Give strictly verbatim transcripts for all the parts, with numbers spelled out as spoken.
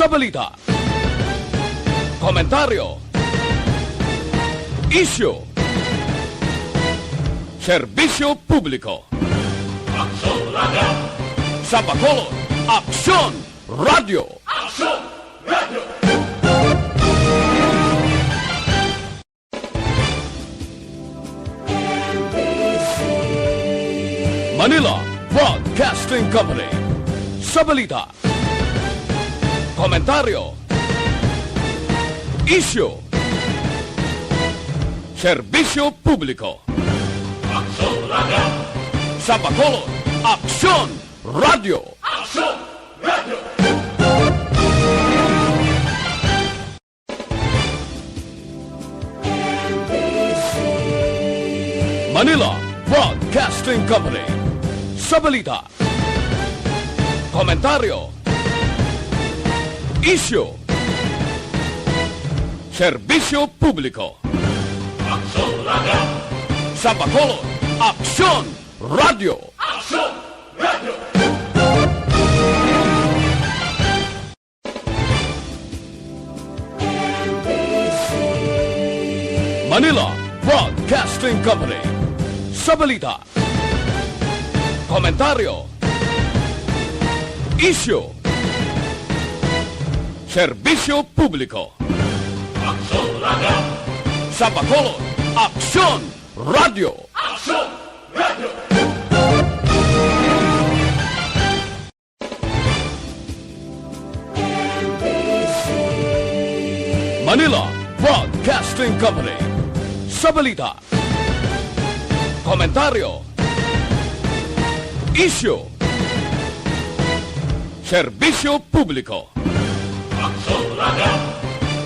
Balita. Komentaryo. Isyu. Serbisyo publiko. Aksyon Radio. Sa Bacolod, Aksyon Radio. Aksyon Radio. Manila Broadcasting Company. Sa balita, komentaryo, isyu, serbisyo publiko. Aksyon Radio. Sa Bacolod, Aksyon Radio. Aksyon Radio. Manila Broadcasting Company. Sa balita, komentaryo, isyu, serbisyo publiko. Aksyon Radio. Sa Bacolod, Aksyon Radio. Aksyon Radio. Manila Broadcasting Company. Sa balita, komentaryo, isyu, serbisyo publiko. Aksyon Radio. Sa Bacolod, Aksyon Radio. Aksyon Radio. Manila Broadcasting Company. Sa balita, komentaryo, isyu, serbisyo publiko. Aksyon Radio.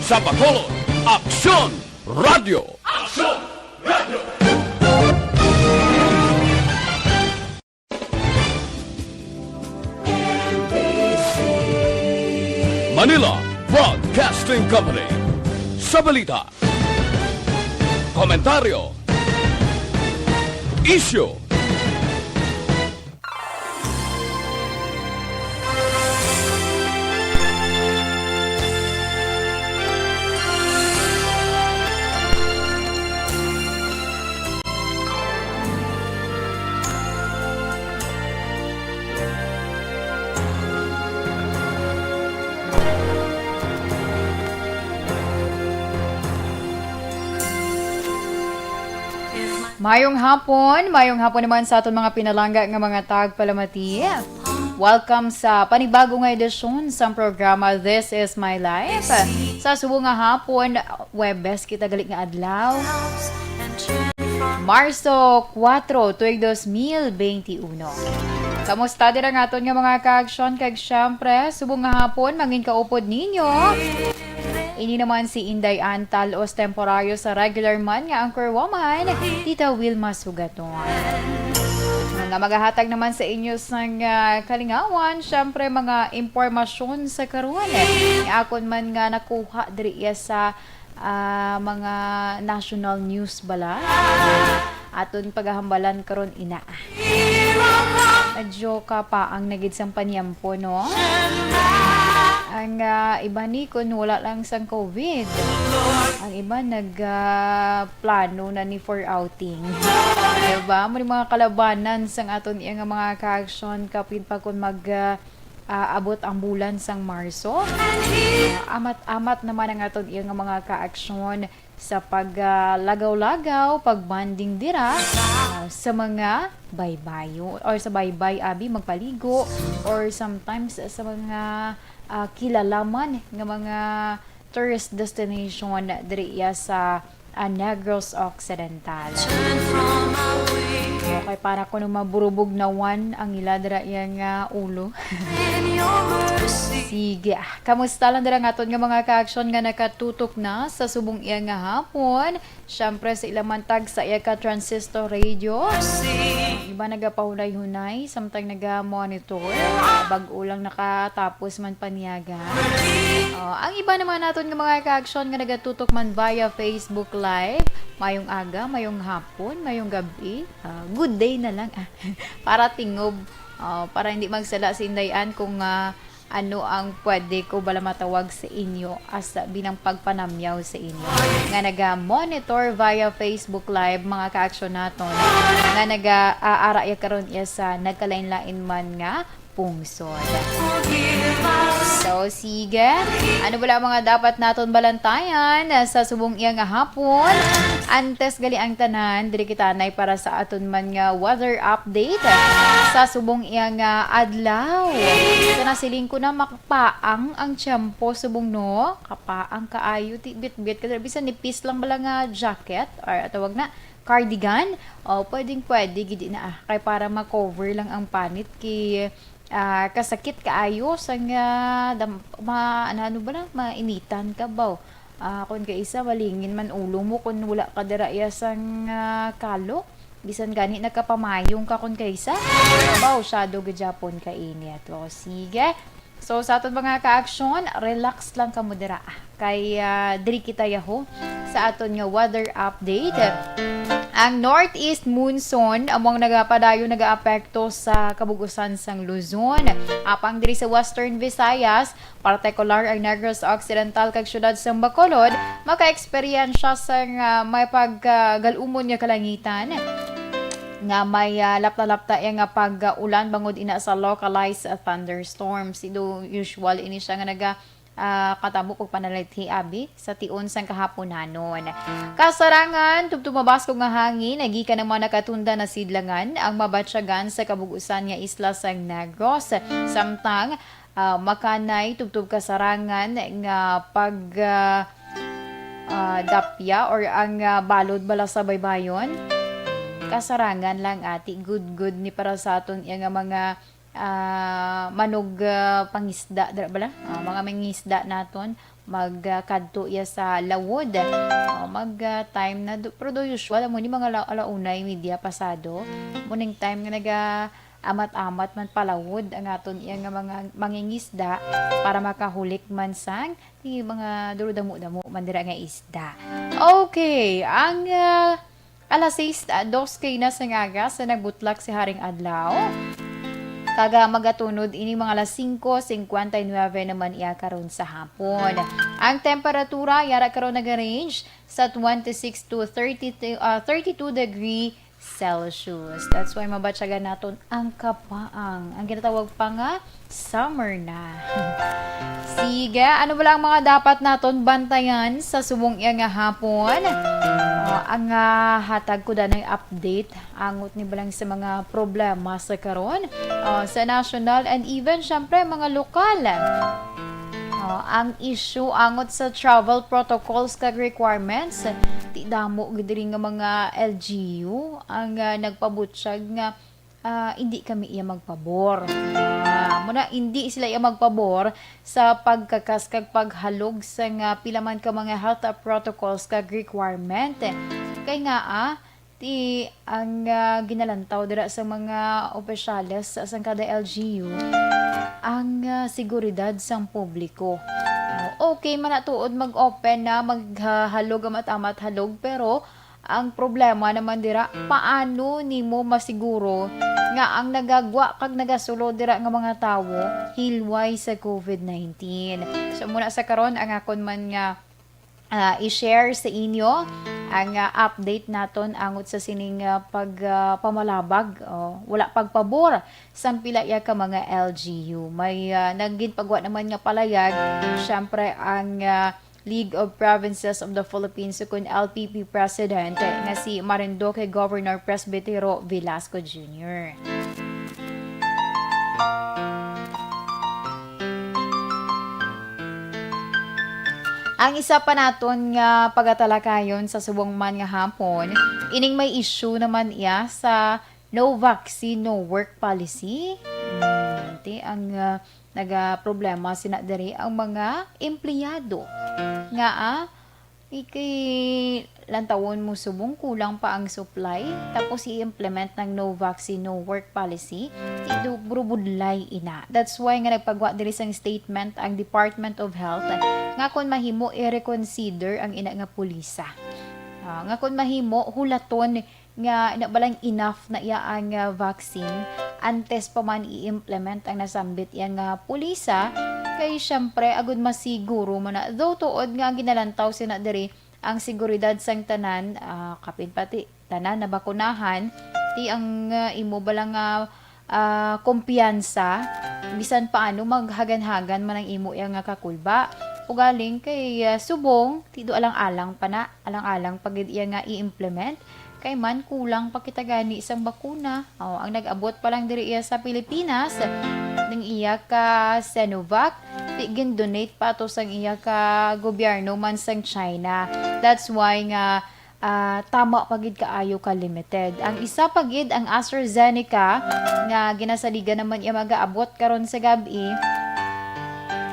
Sa Bacolod, Aksyon Radio. Aksyon Radio. Manila Broadcasting Company. Sa balita, komentaryo, isyu, Mayong hapon, mayong hapon naman sa aton mga pinalangga nga mga tagpalamati. Welcome sa panibago nga edisyon sang programa This Is My Life. Sa subong nga hapon, Huwebes kita gali nga adlaw, Marso kuwatro, tuig dos mil benti uno. Kamusta dira nga aton nga mga kaaksyon? Kag syempre, subong nga hapon, mangin kaupod ninyo. Ini naman si Inday Ann Talos, temporaryo sa regular man nga anchor woman, Tita Wilma Sugaton. Mga magahatag naman sa inyo sang, ah, kalingawan, syempre, mga impormasyon sa karon, eh, nga akon man nga nakuha diri iya sa, ah, mga national news bala. Aton pagahambalan karon ina. Medyo kapaang na gid sang panyampo, no? Ang, ah, iba ni kun wala lang sang covid. Ang iba nag, ah, plano na ni for outing. Diba? Mo ni mga kalabanan sang aton iya nga mga kaaksyon kapin pa kun mag, ah, ah, abot ang bulan sang Marso. Ah, amat-amat naman ang aton iya nga mga kaaksyon sa pag, ah, lagaw-lagaw, pag-bonding dira, ah, sa mga baybayo or sa baybay, abi, magpaligo, or sometimes sa mga, ah, kilalaman nga mga tourist destination diri iya sa, ah, Negros Occidental. Okay, para kuno maburubog nawan ang ila dira iya nga ulo. Sige, ah, kamusta lang dira nga aton nga mga kaaksyon nga nakatutok na sa subong iya nga hapon? Siyempre, sa ila man tag sa iya ka transistor radio. Ang iba nagapahunay-hunay, samtang naga-monitor. Bag-o lang nakatapos man paniaga. Oh, ang iba naman naton nga mga kaaksyon nga nagatutok man via Facebook Live. Mayong aga, mayong hapon, mayong gabi. Ah, good day na lang. Ah, para tingob. Oh, para hindi magsala si Inday Ann kung, ah, Ano ang pwede ko bala matawag sa inyo as bilang pagpanamyaw sa inyo nga naga-monitor via Facebook Live, mga ka-aksyon naton, nga naga-aara ya karon iya sa nagkalain-lain man nga pungsod. So, sige. Ano bala ang mga dapat naton balantayan sa subong iya nga hapon? Antes gali ang tanan, diri kita anay para sa aton man nga weather update sa subong iya nga adlaw. Sa nasiling ko na, makapaang ang tiyempo subong, no? Kapaang kaayo, ti bitbit ka dira. Bisan nipis lang bala nga jacket, or tawag na, cardigan, o pwedeng pwede gid na, ah, kay para ma-cover lang ang panit kay, ah, kasakit kaayo sang, ah, dam-, ma-, ano, ano ba na, mainitan ka ba? Ah, kung kaisa, malingin man ulo mo kung wala ka dira iya sang, ah, kalo. Bisan gani nakapamayong ka kung kaisa. Baw, shadow gajapon ka init. O, sige. So, sa aton mga ka-aksyon, relax lang kamo dira. Kay, ah, diri kita yaho sa aton nga weather update. Ang northeast monsoon among nagapadayon nagaapekto sa kabug-usan sang Luzon. Apang diri sa Western Visayas, partikular ang Negros Occidental kag siyudad sang Bacolod, maka-eksperyensya sang, ah, may pagkagal-umon nga kalangitan nga may, ah, lapta-lapta iya nga pag-ulan bangod ina sa localized, ah, thunderstorms. Ido usual ini siya nga naga, ah, katabo pagpanalithi abi sa tion sang kahaponanon. Kasarangan, tubtob mabaskog nga hangin, nagikan ang mga nakatunda na sidlangan, ang mabatyagan sa kabug-usan nga isla sang Negros. Samtang, ah, makanay tubtob kasarangan nga pag, ah, ah, dapya or ang, ah, balod bala sa baybayon. Kasarangan lang, ati, good, good ni para sa aton iya nga mga, ah, manog, ah, pangisda, dira bala? Ah, mga mangisda naton, mag, ah, kadto iya sa lawod. Ah, mag, ah, time na, do, pero do usual, amo ni mga ala-, alauna y media pasado. Mo ning time nga naga-amat-amat man palawod ang aton iya nga mga mangingisda para makahulik man sang, di, mga duro damo-damo man dira nga isda. Okay, ang, ah, alas sais, ah, dos kay na sang aga sa nagbutlak si Haring Adlaw. Kag, ah, magatunod ini mga alas singko singkwenta y nuebe naman iya karon sa hapon. Ang temperatura yara karon naga-range sa twenty-six to thirty, ah, thirty-two degree Celsius. That's why mabatyagan naton ang kapaang, ang ginatawag pa nga summer na. Sige, ano bala ang mga dapat naton bantayan sa subong iya nga hapon? Ah, ang, ah, hatag ko danay update angot ni balang sa mga problema sa karon, ah, sa national and even, syempre, mga lokal. Ah, ang issue angot sa travel protocols kag requirements, ti damo gid diri nga mga L G U ang, ah, nagpabutyag nga, ah, indi kami iya magpabor. Ah, amo na, indi sila iya magpabor sa pagkakas kag paghalog sa nga pila man ka mga health protocols kag requirement. Kay nga, ah, ti ang, ah, ginalantaw dira sa mga opisyales sa, sang kada L G U, ang, ah, seguridad sang publiko. Okay man na tuod mag-open na, maghalog, amat-amat halog, pero ang problema naman dira, paano nimo masiguro nga ang nagagwa kag nagasulod dira nga mga tawo hilway sa covid nineteen? So, muna sa karon, ang akon man nga, ah, i-share sa inyo ang, ah, update naton angot sa sining, ah, pag, ah, pamalabag, o wala pagpabor sang pila iya ka mga L G U. May, ah, nagginpagwa naman nga palayag, syempre, ang, ah, League of Provinces of the Philippines, ukon L P P President nga si Marinduque Governor Presbitero Velasco Junior. Ang isa pa naton nga pagatalakayon sa subong man nga hapon, ining may issue naman iya sa no vaccine, no work policy. Hmm, ti ang, ah, nagaproblema sina diri ang mga empleyado nga, ah, ikay lantawon mo subong kulang pa ang supply, tapos i-implement ng no vaccine, no work policy, ti do burubudlay ina. That's why nga nagpagwa diri sang statement ang Department of Health nga kon mahimo i-reconsider ang ina nga pulisa. Ah, nga kon mahimo, hulaton nga na balang enough na iya ang, ah, vaccine antes pa man i-implement ang nasambit iya nga pulisa, kay siyempre, agud masiguro man na, though tuod nga ang ginalantaw sina diri ang seguridad sang tanan, ah, kapin pati tanan nabakunahan, ti ang, ah, imo bala nga, ah, kumpiyansa, bisan paano maghagan-hagan man ang imo iya nga kakulba. Ugaling kay, ah, subong, ti do alang-alang pa na, alang-alang pa gid iya nga i-implement. Kay man, kulang pa kita gani sang bakuna. Oh, ang nag-abot pa lang diri iya sa Pilipinas, ning iya ka Sinovac, ti gin-donate pa to sang iya ka gobyerno man sang China. That's why nga, ah, tama pa gid kaayo ka limited. Ang isa pa gid, ang AstraZeneca, nga ginasaligan naman iya mag-aabot karon sa gab-i.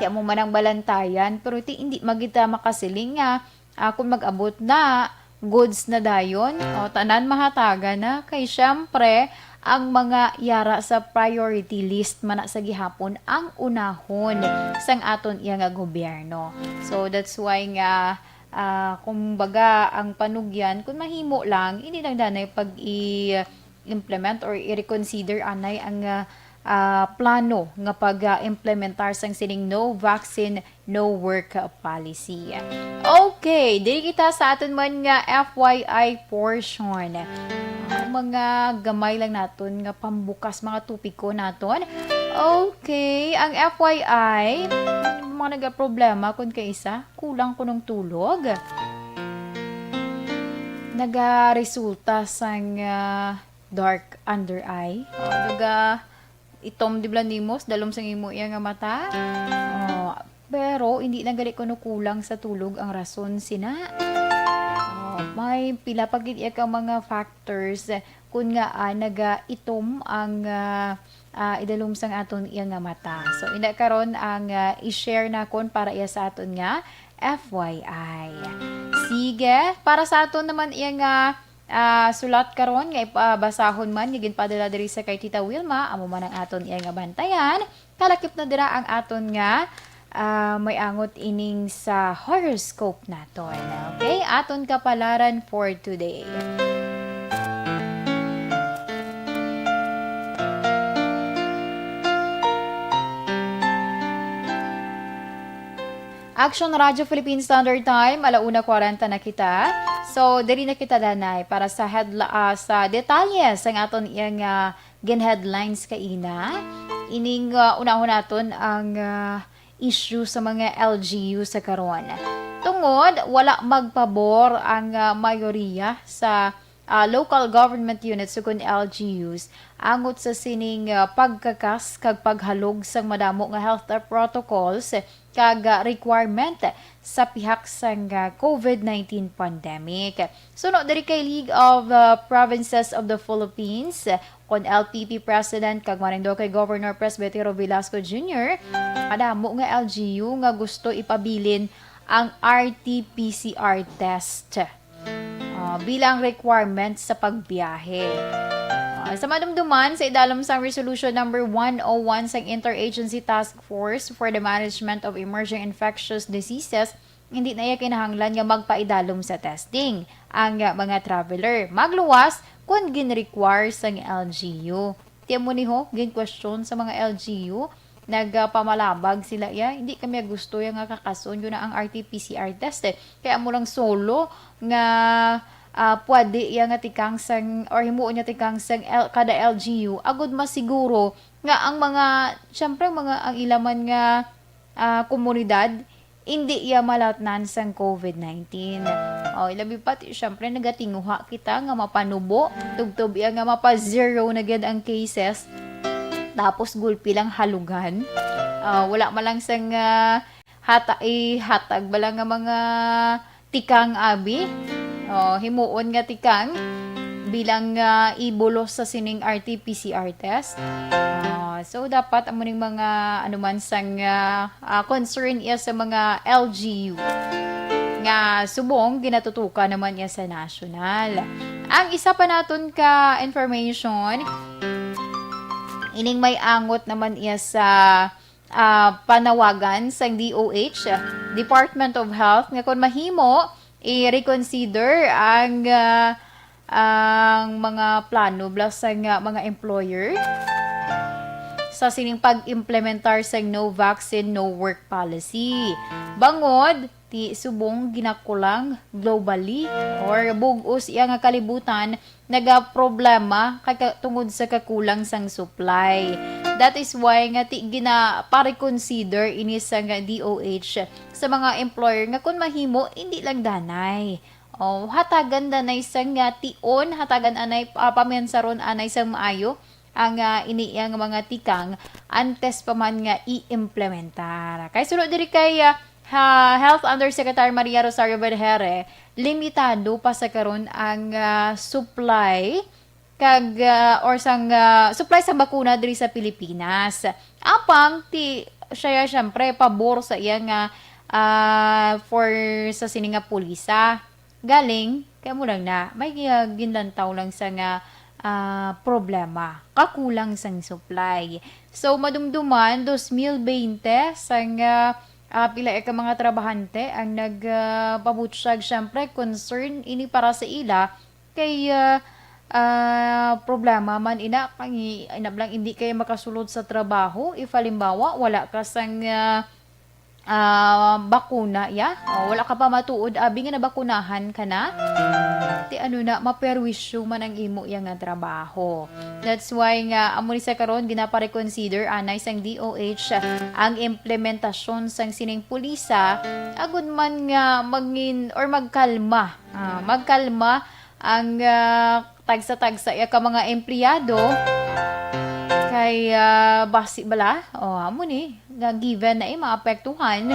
Kaya mo man ang balantayan, pero ti, hindi magita makasiling nga, ah, kung mag-abot na, goods na dayon, o, tanan mahatagan na. Kay siyempre, ang mga yara sa priority list man na sa gihapon ang unahon sang aton iya nga gobyerno. So, that's why nga, ah, kumbaga, ang panugyan, kung mahimo lang, hindi lang danay pag-i-implement or i-reconsider anay ang, ah, ah, plano nga pag-implementar sang sining no vaccine, no work policy. Okay, diri kita sa aton man nga F Y I portion. Ang mga gamay lang naton nga pambukas, mga topiko naton. Okay, ang F Y I, mga nagaproblema kun kaisa, kulang kunong tulog. Nagaresulta sang, ah, dark under eye. O, naga itom di bala nimo sa dalom sang imo iya nga mata. O, pero hindi na gali kuno kulang sa tulog ang rason sina. O, may pila pa gid iya ka mga factors kun nga, ah, naga itom ang, ah, ah, idalom sang aton iya nga mata. So, ina karon ang, ah, i-share nakon para iya sa aton nga F Y I. Sige, para sa aton naman iya nga, ah, sulat karon nga ipabasahon man nga ginpadala diri sa kay Tita Wilma, amo man ang aton iya nga bantayan. Kalakip na dira ang aton nga, ah, may angot ining sa horoscope naton. Okay, aton kapalaran for today. Action Radio Philippine Standard Time, ala una kwarenta na kita. So, diri na kita danay para sa headla-, ah, sa detalye sang aton iyang, ah, gin-headlines kaina. Ining, ah, unahon naton ang, ah, issue sa mga L G U sa karon. Tungod wala magpabor ang, ah, mayoriya sa, ah, local government units ukon L G Us angot sa sining, ah, pagkakas kag paghalog sang madamo nga health protocols kag, ah, requirement sa pihak sang, ah, COVID nineteen pandemic. Suno diri kay League of, ah, Provinces of the Philippines, kon L P P President kag Marinduque Governor Presbytero Velasco Junior, madamo nga L G U nga gusto ipabilin ang R T P C R test, ah, bilang requirement sa pagbiyahe. Ah, sa madumduman, sa idalom sang Resolution Number One oh one sang Interagency Task Force for the Management of Emerging Infectious Diseases, hindi na iya kinahanglan nga magpaidalom sa testing ang, ah, mga traveler, magluwas kon gin-require sang L G U. Ti amo ni ho, gin-question sa mga L G U, nagpamalabag sila iya, "Hindi kami gusto iya nga kakason yun na ang R T P C R test, eh. Kaya amo lang solo nga, ah, pwede iya nga tikang sang, or himuon niya tikang sang L-, kada L G U, agud masiguro nga ang mga, syempre, ang mga, ang ilaman nga, ah, komunidad, hindi iya malatnan sang COVID nineteen." O, ilabi pa, ti, syempre, nagatinguha kita nga mapanubo. Tubtob iya nga mapa-zero na gyud ang cases. Tapos, gulpi lang halugan. Ah, wala man lang sang, ah, hata-, ihatag bala nga mga tikang abi. O, himuon nga tikang bilang, ah, ibulos sa sining R T P C R test. Ah, so, dapat amo ning mga, ano man, sang, ah, ah, concern iya sa mga L G U nga subong ginatutukan naman iya sa national. Ang isa pa naton ka information, ining may angot naman iya sa, ah, panawagan sang D O H, Department of Health, nga kung mahimo, i-reconsider ang, ah, ang mga plano bala sang mga employer. sa sining pag-implementar sa no vaccine, no work policy. Bangod ti subong ginakulang globally or bug-os iya nga kalibutan, nagaproblema kay ka-, tungod sa kakulang sang supply. That is why nga ti ginapareconsider ini sang D O H sa mga employer nga kung mahimo, hindi lang danay. Oh, hatagan danay sang, ah, tion, hatagan anay, ah, pamiansaron anay sang maayo ang, ah, ini iya nga mga tikang antes pa man nga i-implementar. Kay suno diri kay, ah, ha, Health Undersecretary Maria Rosario Vergeire, limitado pa sa karon ang, ah, supply kag, ah, or sang, ah, supply sa bakuna diri sa Pilipinas. Apang ti siya, siyempre, pabor sa iya nga, ah, for sa sini nga pulisa. Galing, kay mo lang na, may, ah, ginlantaw lang sa nga, ah, problema, kakulang sang supply. So, madumduman, dos mil bente, sang, ah, ah, pila ka mga trabahante ang nag, ah, pabutyag, syempre, concern ini para sa ila, kay, ah, ah, problema man ina, kay ina lang hindi kayo makasulod sa trabaho, if halimbawa, wala ka sang, ah, ah, bakuna, ya? O, wala ka pa matuod, abi nga nabakunahan ka na? Ti ano na, maperwisyo man ang imo ya nga trabaho. That's why nga, amo ni sa karon, ginapareconsider anay sang D O H ang implementasyon sang sining pulisa, agud man nga magin-, or magkalma, ah, magkalma ang, ah, tagsa-tagsa ya ka mga empleyado. Kay, ah, basi bala, o, amo ni, nga given na, eh, maapektuhan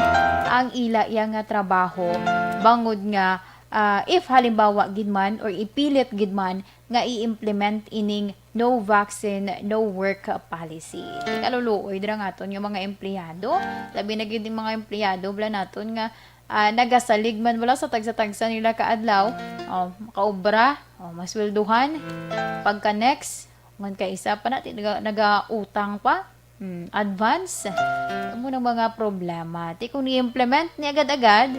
ang ila iya nga trabaho, bangod nga, ah, if halimbawa gid man or ipilit gid man nga i-implement ining no vaccine, no work policy. Di kaluluoy dira nga aton nga mga empleyado, labi na gid yung mga empleyado bala naton nga, ah, nagasalig man bala sa tagsa-tagsa nila ka adlaw, o, makaobra, o, masweldohan, pagka next, ngan kay isa pa na, ti-, naga-, nagautang pa, hmm, advance. Amo nang mga problema. Ti kung i-implement ni agad-agad,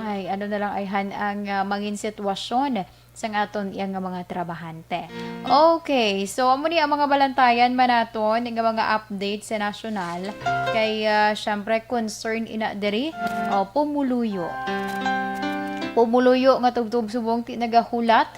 ay, ano na lang ayhan ang, ah, mangin sitwasyon sang aton iya nga mga trabahante. Okay, so amo ni ang mga balantayan man naton nga mga update sa nasyonal. Kay, ah, syempre, concern ina diri, o, pumuluyo. Pumuluyo nga tubtob subong ti nagahulat,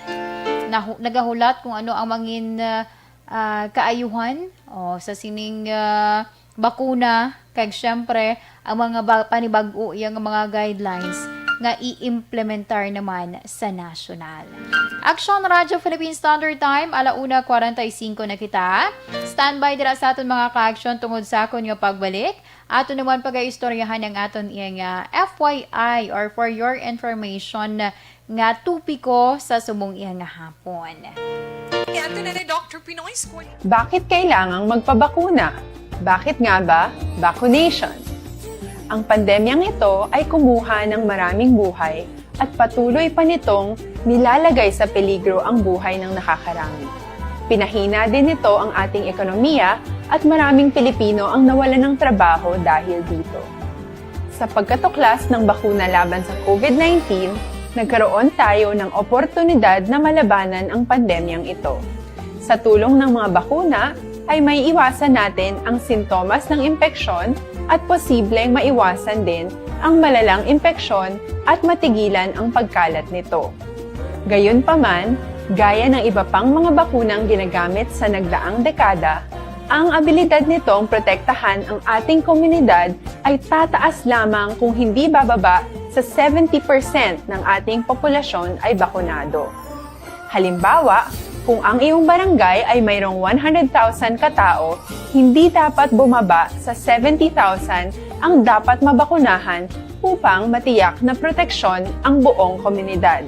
nahu-, nagahulat kung ano ang mangin, ah, ah, kaayuhan, o, sa sining, ah, bakuna, kag syempre, ang mga ba-, panibag-o iya nga mga guidelines nga i-implementar naman sa nasyonal. Action Radio Philippine Standard Time, ala una kwarenta y cinco na kita. Standby dira sa aton mga ka-action tungod sa akon nga pagbalik. Ato naman pagaistoryahan ang aton iya nga F Y I or for your information nga topiko sa subong iya nga hapon. Ato na ni Doctor Pinoy School. Bakit kailangang magpabakuna? Bakit nga ba vaccination? Ang pandemyang ito ay kumuha ng maraming buhay at patuloy pa nitong nilalagay sa peligro ang buhay ng nakakarami. Pinahina din nito ang ating ekonomiya at maraming Pilipino ang nawalan ng trabaho dahil dito. Sa pagkatuklas ng bakuna laban sa COVID nineteen, nagkaroon tayo ng oportunidad na malabanan ang pandemyang ito. Sa tulong ng mga bakuna, ay maiiwasan natin ang sintomas ng impeksyon at posibleng maiwasan din ang malalang impeksyon at matigilan ang pagkalat nito. Gayunpaman, gaya ng iba pang mga bakunang ginagamit sa nagdaang dekada, ang abilidad nitong protektahan ang ating komunidad ay tataas lamang kung hindi bababa sa seventy percent ng ating populasyon ay bakunado. Halimbawa, kung ang iyong barangay ay mayroong one hundred thousand katao, hindi dapat bumaba sa seventy thousand ang dapat mabakunahan upang matiyak na proteksyon ang buong komunidad.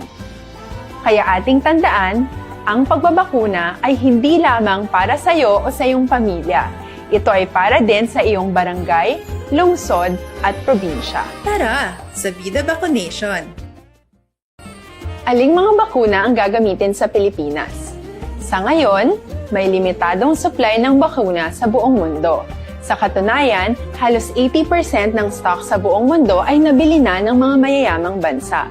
Kaya ating tandaan, ang pagbabakuna ay hindi lamang para sa iyo o sa iyong pamilya. Ito ay para din sa iyong barangay, lungsod, at probinsya. Tara, sa Vida Vaccination! Aling mga bakuna ang gagamitin sa Pilipinas? Sa ngayon, may limitadong supply ng bakuna sa buong mundo. Sa katunayan, halos eighty percent ng stock sa buong mundo ay nabili na ng mga mayayamang bansa.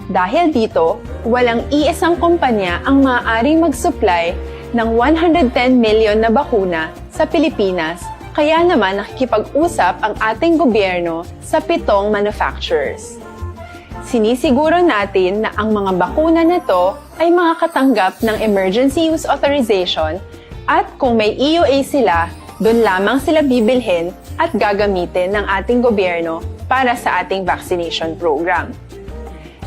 Dahil dito, walang iisang kumpanya ang maaaring mag-supply ng one hundred ten million na bakuna Sa Pilipinas, kaya naman nakikipag-usap ang ating gobyerno sa pitong manufacturers. Sinisiguro natin na ang mga bakuna na to ay makakatanggap ng emergency use authorization at kung may E U A sila, doon lamang sila bibilhin at gagamitin ng ating gobyerno para sa ating vaccination program.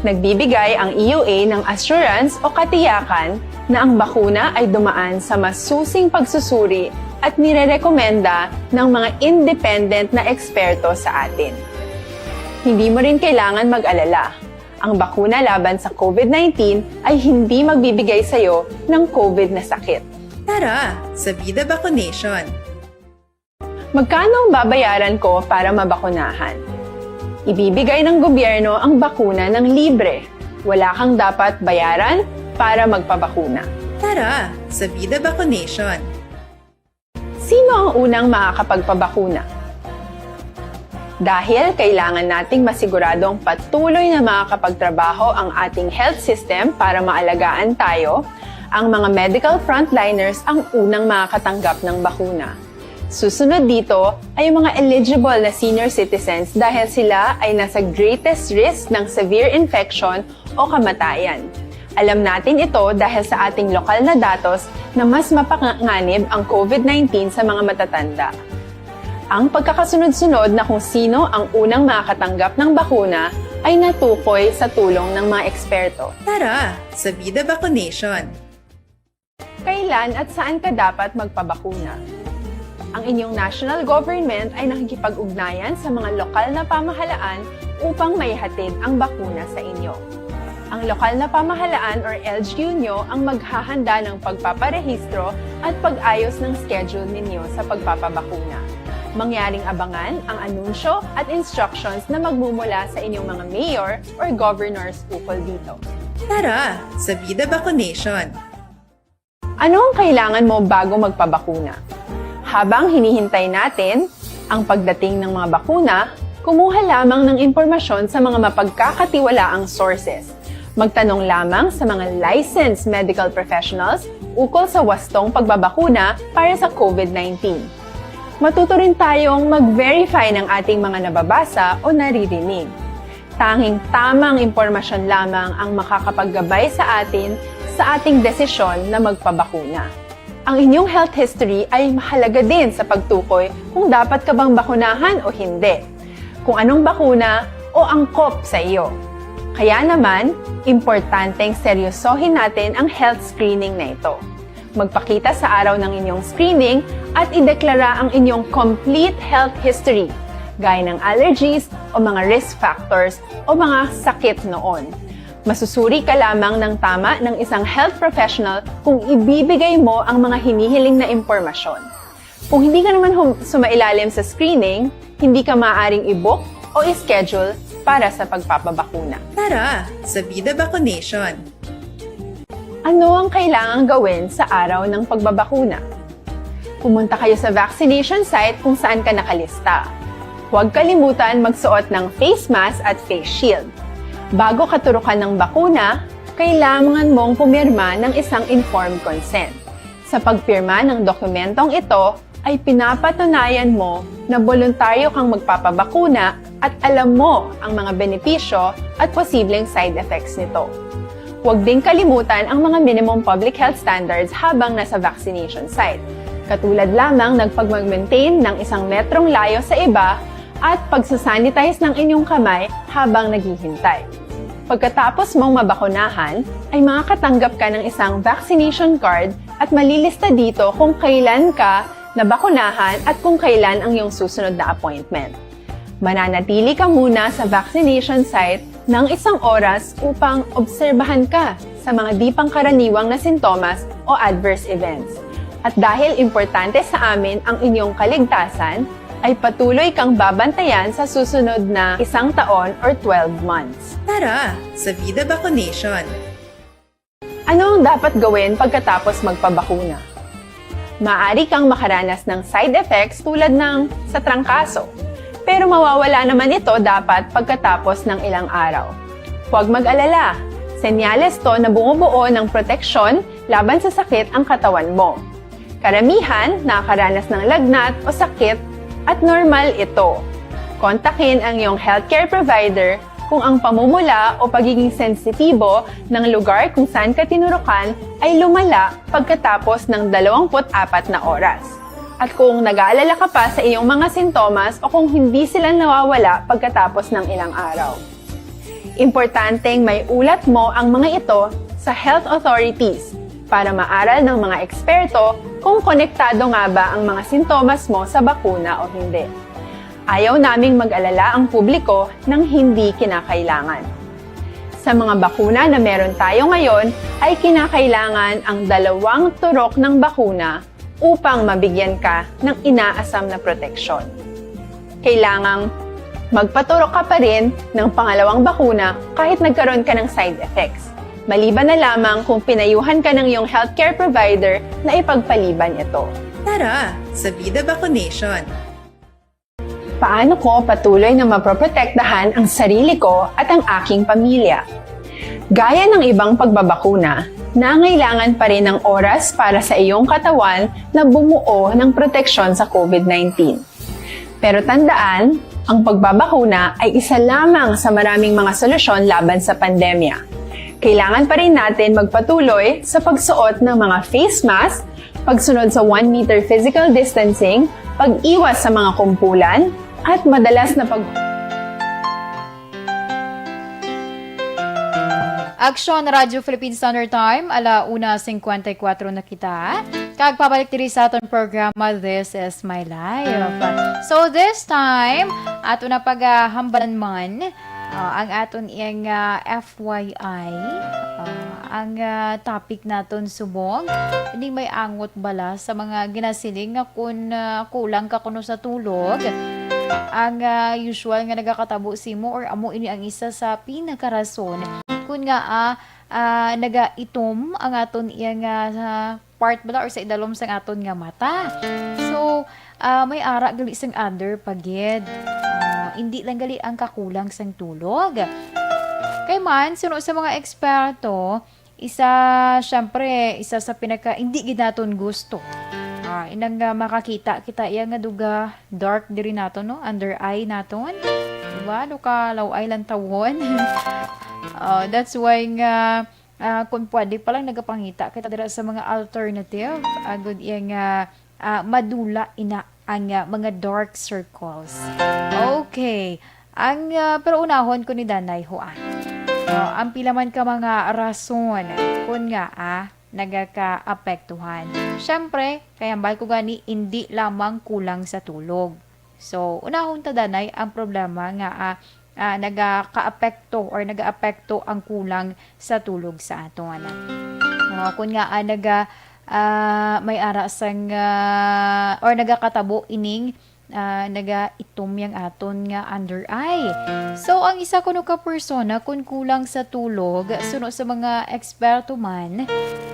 Nagbibigay ang E U A ng assurance o katiyakan na ang bakuna ay dumaan sa masusing pagsusuri at nirerekomenda ng mga independent na eksperto sa atin. Hindi mo rin kailangan mag-alala. Ang bakuna laban sa COVID nineteen ay hindi magbibigay sa iyo ng COVID na sakit. Tara sa Vida Vaccination! Magkano ang babayaran ko para mabakunahan? Ibibigay ng gobyerno ang bakuna ng libre. Wala kang dapat bayaran para magpabakuna. Tara sa Vida Vaccination! Sino ang unang makakapagpabakuna? Dahil kailangan nating masiguradong patuloy na makakapagtrabaho ang ating health system para maalagaan tayo, ang mga medical frontliners ang unang makakatanggap ng bakuna. Susunod dito ay ang mga eligible na senior citizens dahil sila ay nasa greatest risk ng severe infection o kamatayan. Alam natin ito dahil sa ating lokal na datos na mas mapanganib ang COVID nineteen sa mga matatanda. Ang pagkakasunod-sunod na kung sino ang unang makakatanggap ng bakuna ay natukoy sa tulong ng mga eksperto. Tara sa Vida Vaccination! Kailan at saan ka dapat magpabakuna? Ang inyong national government ay nakikipag-ugnayan sa mga lokal na pamahalaan upang maihatid ang bakuna sa inyo. Ang lokal na pamahalaan or L G U nyo ang maghahanda ng pagpaparehistro at pag-ayos ng schedule ninyo sa pagpapabakuna. Mangyaring abangan ang anunsyo at instructions na magmumula sa inyong mga mayor or governors ukol dito. Tara sa Vida Vaccination! Ano ang kailangan mo bago magpabakuna? Habang hinihintay natin ang pagdating ng mga bakuna, kumuha lamang ng impormasyon sa mga mapagkakatiwalaang sources. Magtanong lamang sa mga licensed medical professionals ukol sa wastong pagbabakuna para sa COVID nineteen. Matuto rin tayong mag-verify ng ating mga nababasa o naririnig. Tanging tamang impormasyon lamang ang makakapaggabay sa atin sa ating desisyon na magpabakuna. Ang inyong health history ay mahalaga din sa pagtukoy kung dapat ka bang bakunahan o hindi, kung anong bakuna o angkop sa iyo. Kaya naman, importanteng seryosohin natin ang health screening na ito. Magpakita sa araw ng inyong screening at ideklara ang inyong complete health history, gaya ng allergies o mga risk factors o mga sakit noon. Masusuri ka lamang ng tama ng isang health professional kung ibibigay mo ang mga hinihiling na impormasyon. Kung hindi ka naman hum- sumailalim sa screening, hindi ka maaaring i-book o i-schedule para sa pagpapabakuna. Tara sa Vida Vaccination! Ano ang kailangang gawin sa araw ng pagbabakuna? Pumunta kayo sa vaccination site kung saan ka nakalista. Huwag kalimutan magsuot ng face mask at face shield. Bago katurukan ng bakuna, kailangan mong pumirma ng isang informed consent. Sa pagpirma ng dokumentong ito, ay pinapatunayan mo na boluntaryo kang magpapabakuna at alam mo ang mga benepisyo at posibleng side effects nito. Huwag ding kalimutan ang mga minimum public health standards habang nasa vaccination site, katulad lamang ng pagmag-maintain ng isang metrong layo sa iba at pagsasanitize ng inyong kamay habang naghihintay. Pagkatapos mong mabakunahan, ay makakatanggap ka ng isang vaccination card at malilista dito kung kailan ka nabakunahan at kung kailan ang iyong susunod na appointment. Mananatili ka muna sa vaccination site ng isang oras upang obserbahan ka sa mga di pangkaraniwang na sintomas o adverse events. At dahil importante sa amin ang inyong kaligtasan, ay patuloy kang babantayan sa susunod na isang taon or twelve months. Tara sa Vida Vaccination! Ano ang dapat gawin pagkatapos magpabakuna? Maaari kang makaranas ng side effects tulad ng sa trangkaso, pero mawawala naman ito dapat pagkatapos ng ilang araw. Huwag mag-alala, senyales to na bumubuo ng proteksyon laban sa sakit ang katawan mo. Karamihan nakakaranas ng lagnat o sakit at normal ito. Kontakin ang iyong healthcare provider kung ang pamumula o pagiging sensitibo ng lugar kung saan ka tinurukan ay lumala pagkatapos ng dalawampu't apat na oras. At kung nag-aalala ka pa sa iyong mga sintomas o kung hindi sila nawawala pagkatapos ng ilang araw. Importanteng may ulat mo ang mga ito sa health authorities para maaral ng mga eksperto kung konektado nga ba ang mga sintomas mo sa bakuna o hindi. Ayaw naming mag-alala ang publiko ng hindi kinakailangan. Sa mga bakuna na meron tayo ngayon ay kinakailangan ang dalawang turok ng bakuna upang mabigyan ka ng inaasam na proteksyon. Kailangang magpaturok ka pa rin ng pangalawang bakuna kahit nagkaroon ka ng side effects, maliban na lamang kung pinayuhan ka ng iyong healthcare provider na ipagpaliban ito. Tara sa Vida Vacunation! Paano ko patuloy na maproprotektahan ang sarili ko at ang aking pamilya? Gaya ng ibang pagbabakuna, nangailangan pa rin ng oras para sa iyong katawan na bumuo ng proteksyon sa COVID nineteen. Pero tandaan, ang pagbabakuna ay isa lamang sa maraming mga solusyon laban sa pandemya. Kailangan pa rin natin magpatuloy sa pagsuot ng mga face mask, pagsunod sa one meter physical distancing, pag-iwas sa mga kumpulan, at madalas na pag- Aksyon, Radyo Philippine Standard Time, ala una cincuenta y cuatro na kita. Kag pabalik diri sa aton programa, This Is My Life. So this time, ato na paghambalan man, ah, ang aton iyang, ah, F Y I, ah, ang, ah, topic naton subong, ini may angot bala sa mga ginasiling nga kun, ah, kulang ka kuno sa tulog, ang, ah, usual nga nagakatabo simo or amo ini ang isa sa pinakarason kun nga, ah, ah, nagaitom ang aton iya nga, ah, part bala or sa idalom sang aton nga mata. So, ah, may ara gali sang other pa gid. Ah, hindi lang gali ang kakulang sang tulog. Kay man, suno sa mga eksperto, isa, syempre, isa sa pinaka hindi gid naton gusto. Ah, inang, ah, makakita kita iya nga duga dark diri naton, no? Under eye naton. Diba? Ano ka, law-ay lantawon. Ah, that's why nga, ah, kung pwede pa lang nagapangita kita dira sa mga alternative, agud iya nga, ah, madula ina ang, ah, mga dark circles. Okay. Ang, ah, pero unahon ko ni Danay ho, ah. Oh, ang pila man ka mga rason kun nga, ah, nagakaapektuhan. Syempre, kay hambal ko gani, hindi lamang kulang sa tulog. So, unahon ta, Danay, ang problema nga, ah, ah, nagakaapekto or nagaapekto ang kulang sa tulog sa aton. Ah, kun nga, ah, naga, ah, may ara sang, ah, or nagakatabo ining, ah, nagaitom yang aton nga under eye. So, ang isa kuno ka persona, kun kulang sa tulog, suno sa mga eksperto man,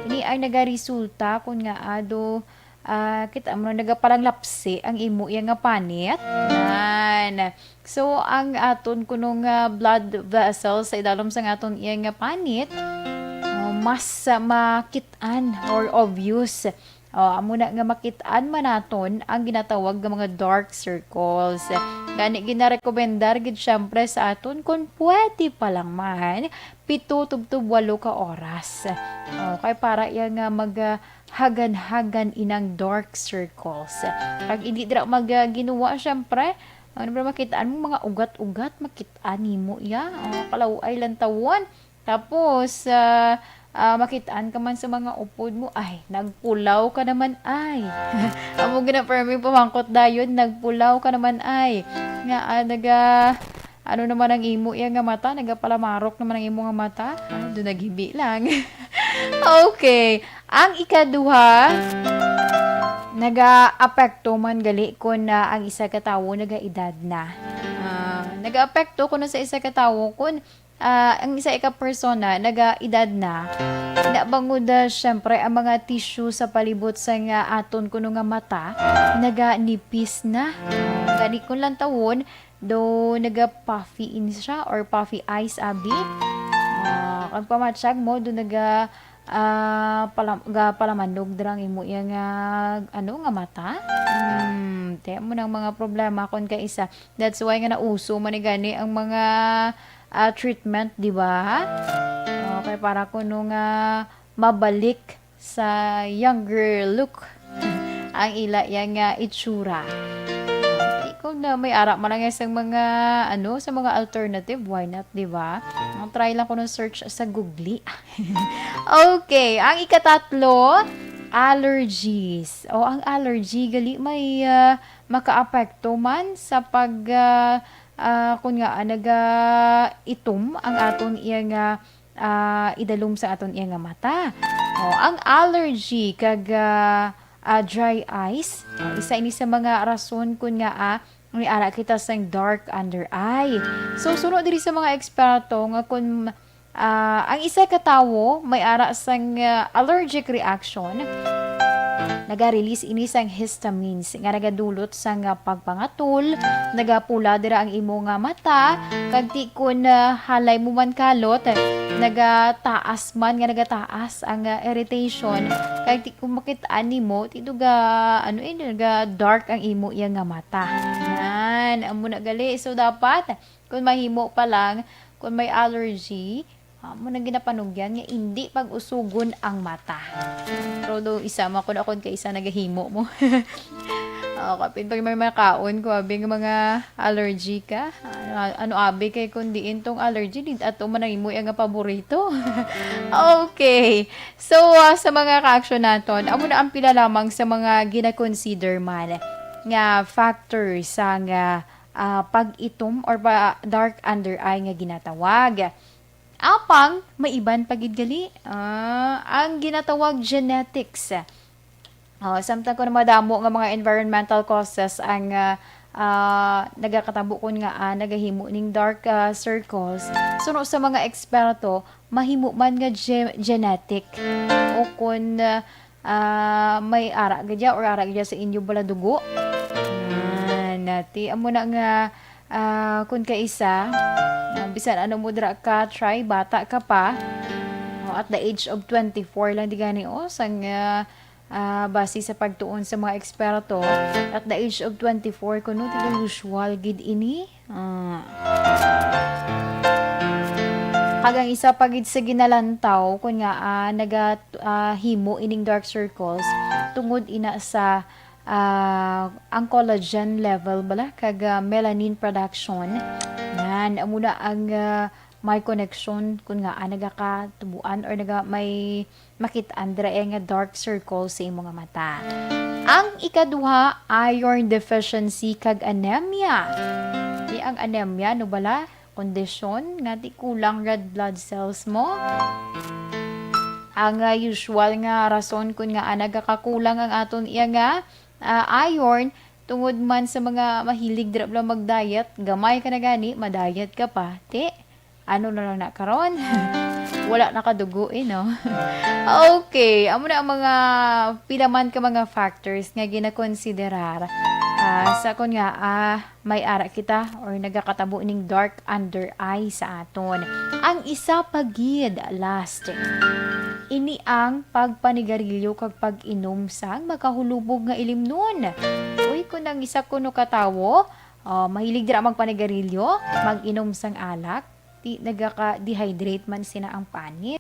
ini ay nagaresulta kun nga ado, ah, kita mo na nagapalanglapsi ang imo iya nga panit. Nan. So, ang aton kuno nga blood vessels sa idalom sang aton iya nga panit, ah, mas, ah, makit-an or obvious. Oh, amo na nga makit-an man naton ang ginatawag nga mga dark circles. Gani, ginarekomendar gid siyempre sa aton, kung pwede pa lang man, pito tubtob walo ka oras. Oh, kay para iya nga mag, ah, hagan-hagan inang dark circles. Kag hindi dira mag, ah, ginuwa, syempre, ano ba, makit-an mo mga ugat-ugat, makit-an nimo iya. Oh, kalaw-ay lantawon. Tapos, ah, ah, makit-an ka man sa mga upod mo, ay, nagpulaw ka naman, ay. Amo gina permi pamangkot dayon, nagpulaw ka naman, ay. Nga, ah, naga, ano naman ang imo iya nga mata? Nagapalamarok naman ang imo nga mata? Ano, do naghibi lang. Okay. Ang ikaduha, nagaapekto man gali kun, ah, ang isa ka tawo nagaedad na. Ah, nagaapekto kun sa isa ka tawo kun, ah, ang isa ka persona nagaedad na. Na bangod, ah, syempre, ang mga tissue sa palibot sa nga aton kuno nga mata naganipis na. Gani kun lantawon, do naga-puffy in siya or puffy eyes, abi. Ah, ang pamatyag mo, do naga, ah, pala-, ga-, palamanlog dira ang imo iya nga, ano, nga mata. Hmm, te, mo nang mga problema kon kaisa. That's why nga nauso man ni gani ang mga, ah, treatment, di ba? Okay, para kuno nga mabalik sa younger look ang ila iya nga itsura. Di ko na may ara man lang sa mga, ano, sa mga alternative, why not, di ba? Ang try lang ko ng search sa Google. Okay, ang ikatatlo, allergies. O, ang allergy, gali may, ah, makaapekto man sa pag, ah, ah, kun nga, ah, naga-itom ang aton iya nga, ah, idalom sa aton iya nga mata. O, ang allergy kag, ah, ah, dry eyes, ah, isa ini sa mga rason kun nga, ah, may ara kita sang dark under eye. So, suno diri sa mga eksperto nga kun, ah, ang isa ka tawo may ara sang, ah, allergic reaction, naga-release ini sang histamines nga nagadulot sang, ah, pagpangatol, nagapula dira ang imo nga mata, kag ti kun, ah, halay mo man kalot, nagataas man nga nagataas ang, ah, irritation, kag ti kun makit-an nimo, ti do ga, ano, eh, naga-dark ang imo iya nga mata. Yan, amo na gali. So, dapat, kung mahimo pa lang, kung may allergy, amo na ginapanugyan nga hindi pag-usugon ang mata. Pero do, isa man kun akon kay isa nagahimo mo. O, kapin pag may makaon ko, abi nga mga allergy ka. Ano, ano, abi, kay kung diin tong allergy, di ato man ang imo nga paborito. Okay. So, ah, sa mga ka-action naton, amo na ang pila lamang sa mga gina-consider man nga factor sa nga, ah, pag-itom or pa dark under eye nga ginatawag. Apang, may iban pa gid gali. Ah, ang ginatawag genetics. Oh, samtang kun madamo nga mga environmental causes ang, ah, ah, nagakatabo kun nga, ah, nagahimo ning dark, ah, circles. Suno sa mga eksperto, mahimo man nga ge-, genetic o kun, ah, ah, may ara gid ya or ara gid ya sa inyo bala dugo. Yan, nati amo na nga, ah, kun kaisa, ah, bisan ano mo dira ka, try, bata ka pa. Oh, at the age of twenty-four lang di gani, oh, sang, ah, ah, base sa pagtuon sa mga eksperto, at the age of twenty-four, kuno, di ba usual gid ini? Ah. Kag ang isa pa gid sa ginalantaw, kun nga, ah, naga-, ah, himo ining dark circles, tungod ina sa, ah, ang collagen level bala, kag, ah, melanin production. Yan, amo na ang, ah, may connection, kun nga, ah, nagakatubuan or naga-, may makit-an dira, eh, nga dark circle sa imo nga mata. Ang ikaduha, iron deficiency kag anemia. Di ang anemia, no bala, kondisyon nga di kulang red blood cells mo. Ang, ah, usual nga rason kun nga, ah, nagakakulang ang aton iya nga, ah, iron tungod man sa mga mahilig dira bala mag-diet, gamay ka na gani, ma-diet ka pa, ti, ano na lang na karon? Wala na ka dugo, eh, no? Okay, amo na ang mga pila man ka mga factors nga ginakonsiderar, ah, sa kun nga, ah, may ara kita or nagakatabo ning dark under eye sa aton. Ang isa pa gid, last, ini ang pagpanigarilyo kag pag-inom sang makahulubog nga ilimnon. Uy, kun ang isa kuno ka tawo, ah, mahilig dira magpanigarilyo, mag-inom sang alak, ti nagaka-dehydrate man sina ang panit.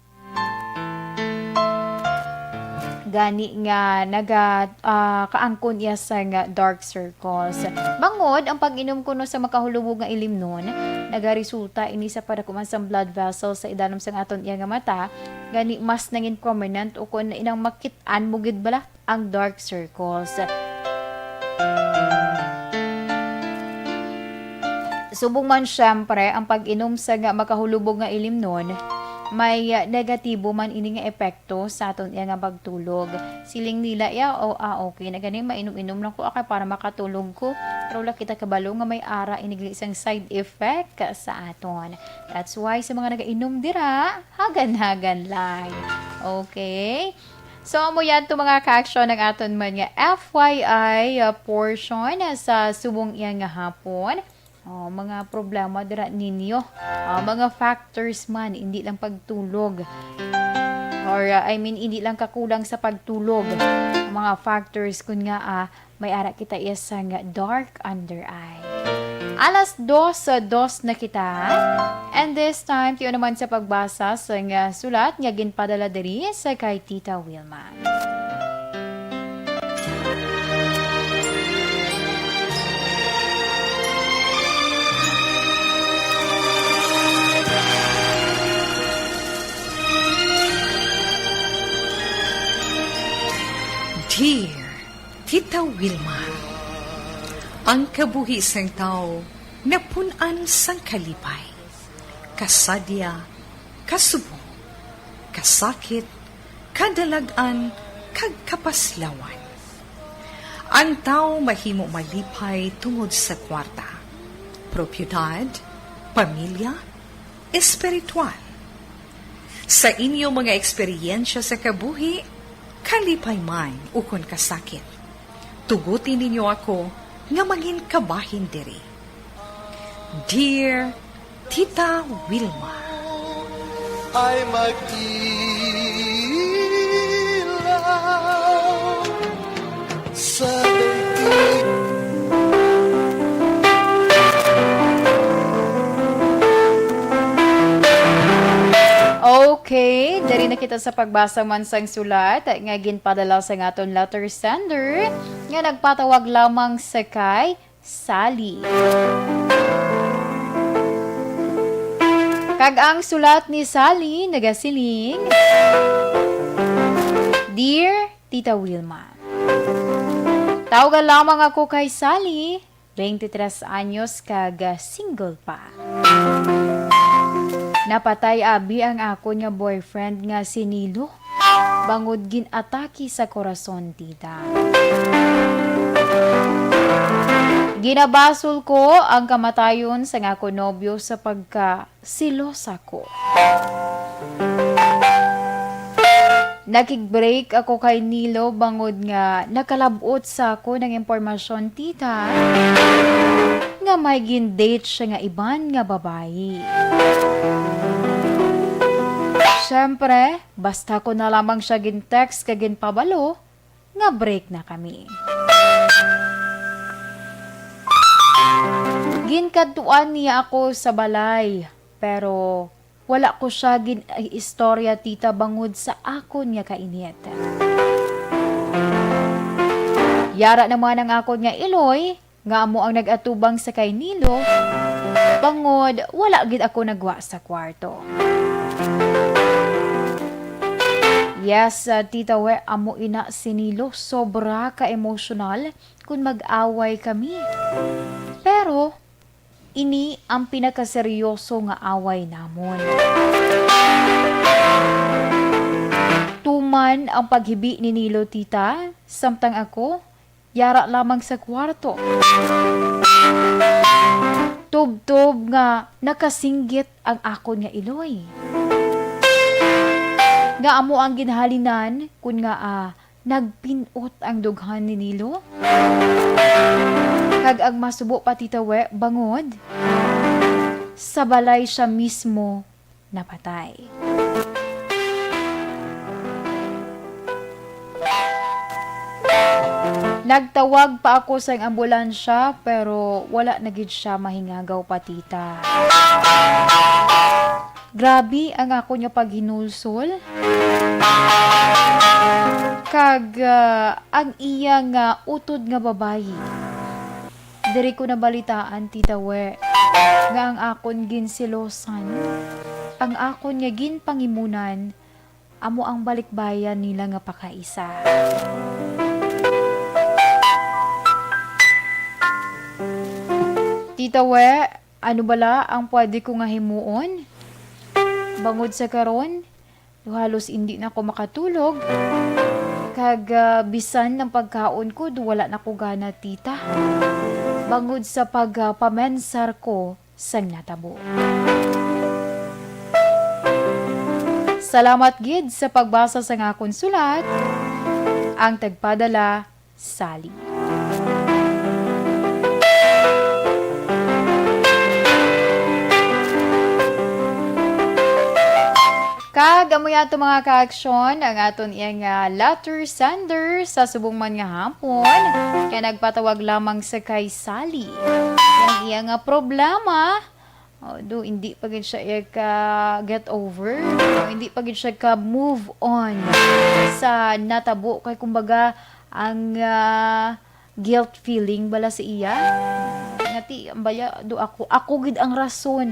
Gani nga naga-, ah, kaangkon iya sang dark circles. Bangod ang pag-inom kuno sa makahulubog nga ilimnon, nagaresulta ini sa padakuman sang blood vessels sa idalom sang aton iya nga mata, gani mas nangin prominent o kun inang makit-an mo gid bala ang dark circles. Subong man, syempre, ang pag-inom sa nga makahulubog nga ilimnon, may, ah, negatibo man ini nga epekto sa aton iya nga pagtulog. Siling nila, iya, "Oh, ah, okay na gani, mainom-inom lang ko, ah, kay para makatulog ko." Pero wala kita kabalo nga may ara ini gali sang side effect sa aton. That's why sa mga nagainom dira, hagan-hagan lang. Okay? So, amo yan to, mga ka-action, ang aton man nga F Y I, ah, portion sa subong iya nga hapon. Oh, mga problema dira ninyo. Ah, mga factors man, hindi lang pagtulog. Or, uh, I mean, hindi lang kakulang sa pagtulog. Ang mga factors kun nga, ah, may ara kita iya sang dark under eye. Alas dos, uh, dos na kita. And this time, tiyo naman sa pagbasa sang, uh, sulat nga ginpadala diri sa kay Tita Wilma. Dear Tita Wilma, ang kabuhi sang tawo napun-an sang kalipay, kasadya, kasubong, kasakit, kadalag-an, kag kapaslawan. Ang tawo mahimo malipay tungod sa kwarta, propiedad, pamilya, espiritual. Sa inyo mga eksperyensya sa kabuhi, kalipay man ukon kasakit, tuguti ninyo ako nga mangin kabahin diri. Dear Tita Wilma. Ay mag-ilaw sa daigdig. Okay, diri na kita sa pagbasa man sang sulat nga ginpadala sa aton letter sender nga nagpatawag lamang sa kay Sally. Kag ang sulat ni Sally nagasiling, Dear Tita Wilma, tawga lamang ako kay Sally, twenty-three anyos kag single pa. Napatay abi ang akon nga boyfriend nga si Nilo. Bangod gin-atake sa korason, tita. Ginabasol ko ang kamatayon sang akon nobyo sa pagkasilosa ko. Nakig-break ako kay Nilo bangod nga nakalab-ot sa akon ang impormasyon, tita, nga may gin-date siya nga iban nga babayi. Siyempre, basta ko na lamang siya gin-text kag ginpabalo nga break na kami. Ginkadtuan niya ako sa balay, pero wala ko siya gin-istorya, tita, bangod sa akon nga kainit. Yara naman ang akon nga iloy, nga amo ang nag-atubang sa kay Nilo, bangod wala gid ako nagwa sa kwarto. Yes, ah, Tita We, amo ina si Nilo, sobra ka emosyonal kun mag-away kami. Pero ini ang pinakaseryoso nga away namon. Tuman ang paghibi ni Nilo, tita, samtang ako, yara lamang sa kwarto. Tubtob nga nakasinggit ang akon nga iloy. Nga amo ang ginhalinan kun nga, ah, nagpin-ot ang dughan ni Nilo. Kag ang masubo pa, Tita We, bangod sa balay siya mismo napatay. Nagtawag pa ako sang ambulansya, pero wala na gid siya mahingagaw pa, tita. Grabe ang akon nga paghinulsol. Kag, ah, ang iya nga utod nga babayi. Diri ko nabalitaan, Tita We, nga ang akon ginselosan, ang akon nga ginpangimunan, amo ang balikbayan nila nga pakaisa. Tita We, ano bala ang pwede ko nga himuon? Bangod sa karon, halos indi na ko makatulog, kag, ah, bisan ang pagkaon ko, wala na ko gana, tita, bangod sa pag, ah, pamensar ko sang natabo. Salamat gid sa pagbasa sang akon sulat. Ang tagpadala, Sally. Kag amo ato, mga ka-aksyon, ang aton iya nga letter sender sa subong man nga hapon, kay nagpatawag lamang sa kay Sally. Ang iya nga problema, although hindi pa gid siya iya ka get over, o hindi pa gid siya ka move on sa natabo, kay kumbaga ang, ah, guilt feeling bala sa iya. Nga ti, ang baya, do ako, ako gid ang rason,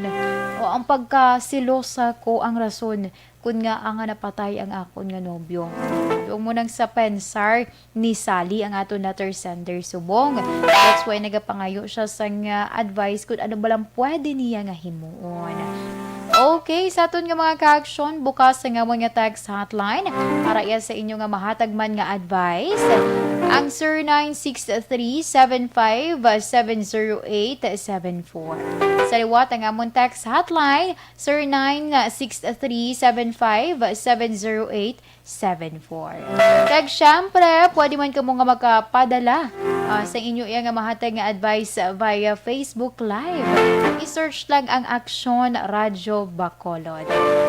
o ang pagkasilosa ko ang rason kun nga nga napatay ang akon nga nobyo. Doon mo nang sa pensar ni Sally ang aton letter sender subong. That's why nagapangayo siya sang, ah, advice kung ano ba lang pwede niya nga himuon. Okay, sa aton nga mga ka-aksyon, bukas ang amon nga text hotline para iya sa inyo nga mahatag man nga advice. Ang zero nine six three seven five seven zero eight seven four. Sa liwat ang amon text hotline, zero nine six three seven five seven zero eight seven four. Kag syempre, pwede man kamo nga makapadala, ah, sa inyo iya nga mahatag nga advice via Facebook Live. I-search lang ang Aksyon Radyo Bacolod.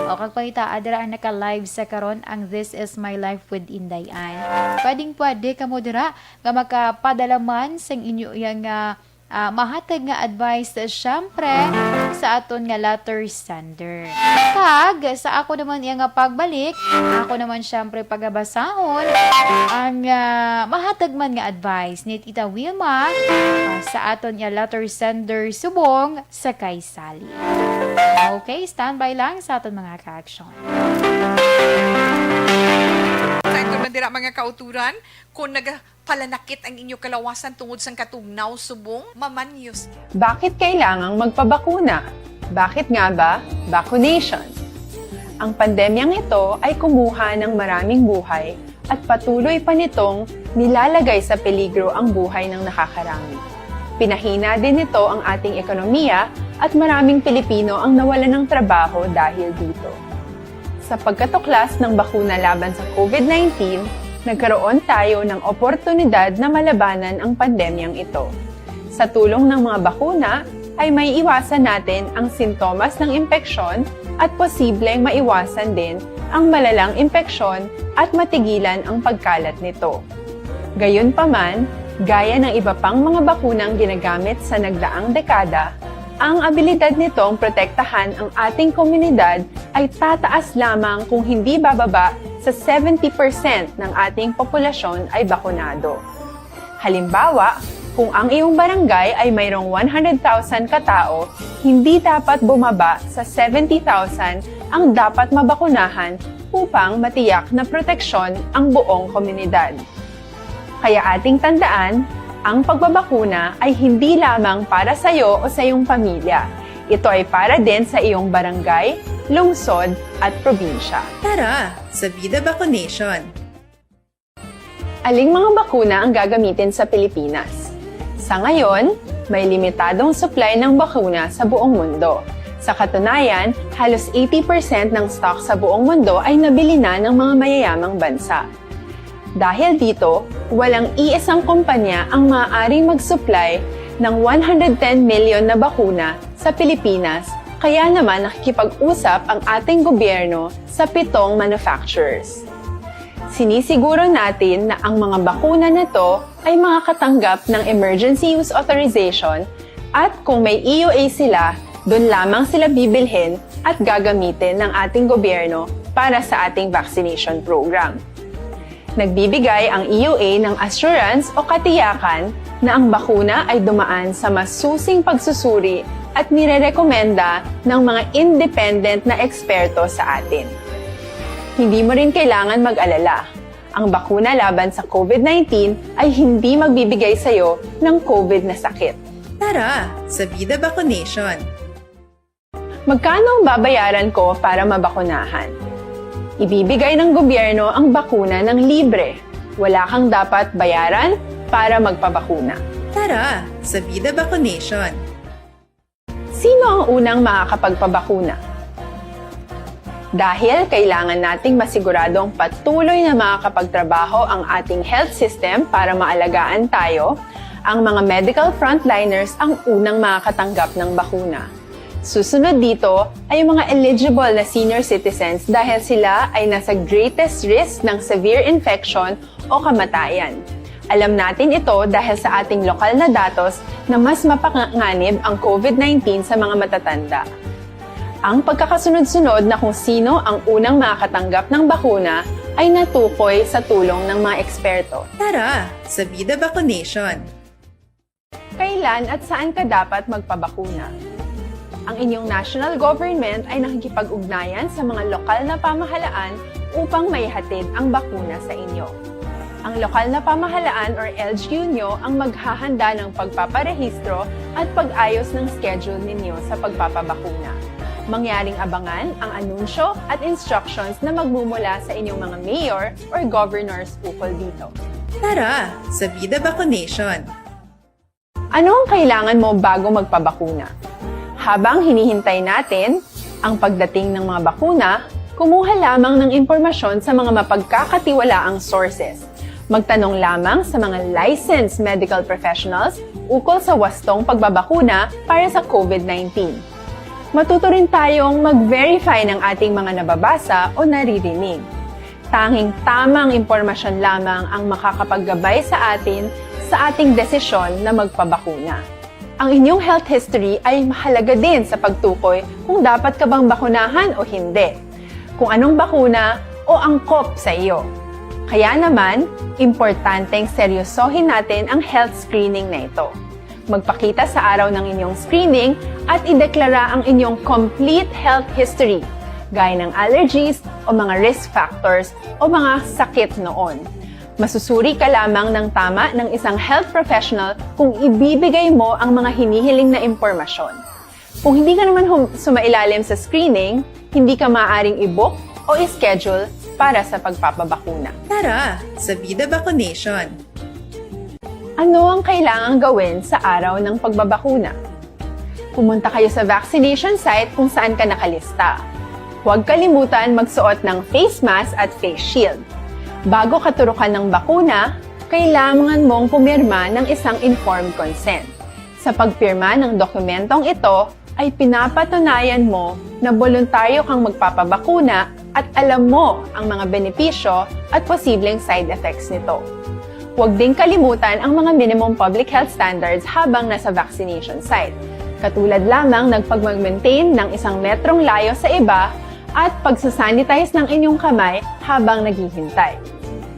O kag pangita, adra ang naka-live sa karon ang This Is My Life with Inday Ann. Pwedeng pwede kamo dira nga makapadala man sang inyo iya nga, ah, mahatag nga advice, syempre, sa aton nga letter sender. Kag sa ako naman iya nga pagbalik, ako naman, syempre, pagabasahon ang, ah, mahatag man nga advice ni Tita Wilma, ah, sa aton nga letter sender subong sa kay Sally. Okay, standby lang sa aton mga ka-aksyon. Time ko man dira, mga kauturan, kung nagapalanakit ang inyo kalawasan tungod sang katugnaw subong, mamanyos. Bakit kailangang magpabakuna? Bakit nga ba vaccination? Ang pandemyang ito ay kumuha ng maraming buhay at patuloy pa nitong nilalagay sa peligro ang buhay ng nakakarami. Pinahina din nito ang ating ekonomiya at maraming Pilipino ang nawalan ng trabaho dahil dito. Sa pagkatuklas ng bakuna laban sa COVID nineteen, nagkaroon tayo ng oportunidad na malabanan ang pandemyang ito. Sa tulong ng mga bakuna, ay maiiwasan natin ang sintomas ng impeksyon at posibleng maiwasan din ang malalang impeksyon at matigilan ang pagkalat nito. Gayunpaman, gaya ng iba pang mga bakunang ginagamit sa nagdaang dekada, ang abilidad nitong protektahan ang ating komunidad ay tataas lamang kung hindi bababa sa seventy percent ng ating populasyon ay bakunado. Halimbawa, kung ang iyong barangay ay mayroong one hundred thousand ka tawo, hindi dapat bumaba sa seventy thousand ang dapat mabakunahan upang matiyak na proteksyon ang buong komunidad. Kaya ating tandaan, ang pagbabakuna ay hindi lamang para sa iyo o sa iyong pamilya. Ito ay para din sa iyong barangay, lungsod, at probinsya. Tara, sa Vida Vaccination! Aling mga bakuna ang gagamitin sa Pilipinas? Sa ngayon, may limitadong supply ng bakuna sa buong mundo. Sa katunayan, halos eighty percent ng stock sa buong mundo ay nabili na ng mga mayayamang bansa. Dahil dito, walang iisang kumpanya ang maaaring mag-supply ng one hundred ten million na bakuna sa Pilipinas, kaya naman nakikipag-usap ang ating gobyerno sa pitong manufacturers. Sinisiguro natin na ang mga bakuna na to ay makakatanggap ng emergency use authorization, at kung may E U A sila, doon lamang sila bibilhin at gagamitin ng ating gobyerno para sa ating vaccination program. Nagbibigay ang E U A ng assurance o katiyakan na ang bakuna ay dumaan sa masusing pagsusuri at nirerekomenda ng mga independent na eksperto sa atin. Hindi mo rin kailangan mag-alala. Ang bakuna laban sa COVID nineteen ay hindi magbibigay sa iyo ng COVID na sakit. Tara, sa Vida Vaccination! Magkano ang babayaran ko para mabakunahan? Ibibigay ng gobyerno ang bakuna ng libre. Wala kang dapat bayaran para magpabakuna. Tara, sa Vida Vaccination! Sino ang unang makakapagpabakuna? Dahil kailangan nating masiguradong patuloy na makakapagtrabaho ang ating health system para maalagaan tayo, ang mga medical frontliners ang unang makakatanggap ng bakuna. Susunod dito ay yung mga eligible na senior citizens dahil sila ay nasa greatest risk ng severe infection o kamatayan. Alam natin ito dahil sa ating lokal na datos na mas mapanganib ang COVID nineteen sa mga matatanda. Ang pagkakasunod-sunod na kung sino ang unang makakatanggap ng bakuna ay natukoy sa tulong ng mga eksperto. Tara, sa Vida Vaccination! Kailan at saan ka dapat magpabakuna? Ang inyong national government ay nakikipag-ugnayan sa mga lokal na pamahalaan upang maihatid ang bakuna sa inyo. Ang lokal na pamahalaan or L G U nyo ang maghahanda ng pagpaparehistro at pag-ayos ng schedule ninyo sa pagpapabakuna. Mangyaring abangan ang anunsyo at instructions na magmumula sa inyong mga mayor or governors ukol dito. Tara, sa Vida Vaccination! Ano ang kailangan mo bago magpabakuna? Habang hinihintay natin ang pagdating ng mga bakuna, kumuha lamang ng impormasyon sa mga mapagkakatiwalaang sources. Magtanong lamang sa mga licensed medical professionals ukol sa wastong pagbabakuna para sa COVID nineteen. Matuto rin tayong mag-verify ng ating mga nababasa o naririnig. Tanging tamang impormasyon lamang ang makakapaggabay sa atin sa ating desisyon na magpabakuna. Ang inyong health history ay mahalaga din sa pagtukoy kung dapat ka bang bakunahan o hindi, kung anong bakuna o angkop sa iyo. Kaya naman, importanteng seryosohin natin ang health screening na ito. Magpakita sa araw ng inyong screening at ideklara ang inyong complete health history, gaya ng allergies o mga risk factors o mga sakit noon. Masusuri ka lamang ng tama ng isang health professional kung ibibigay mo ang mga hinihiling na impormasyon. Kung hindi ka naman hum- sumailalim sa screening, hindi ka maaaring i-book o i-schedule para sa pagpapabakuna. Tara, sa Vida Vaccination! Ano ang kailangang gawin sa araw ng pagbabakuna? Pumunta kayo sa vaccination site kung saan ka nakalista. Huwag kalimutan magsuot ng face mask at face shield. Bago katurukan ng bakuna, kailangan mong pumirma ng isang informed consent. Sa pagpirma ng dokumentong ito, ay pinapatunayan mo na boluntaryo kang magpapabakuna at alam mo ang mga benepisyo at posibleng side effects nito. Huwag ding kalimutan ang mga minimum public health standards habang nasa vaccination site, katulad lamang ng pagmag-maintain ng isang metrong layo sa iba at pagsasanitize ng inyong kamay habang naghihintay.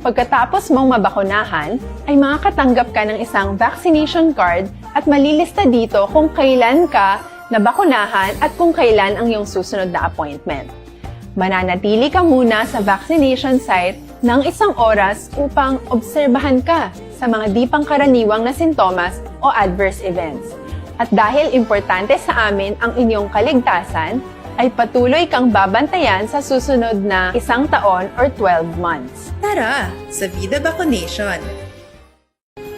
Pagkatapos mong mabakunahan, ay makakatanggap ka ng isang vaccination card at malilista dito kung kailan ka nabakunahan at kung kailan ang iyong susunod na appointment. Mananatili ka muna sa vaccination site ng isang oras upang obserbahan ka sa mga di pangkaraniwang na sintomas o adverse events. At dahil importante sa amin ang inyong kaligtasan, ay patuloy kang babantayan sa susunod na isang taon or twelve months. Tara, sa Vida Vaccination!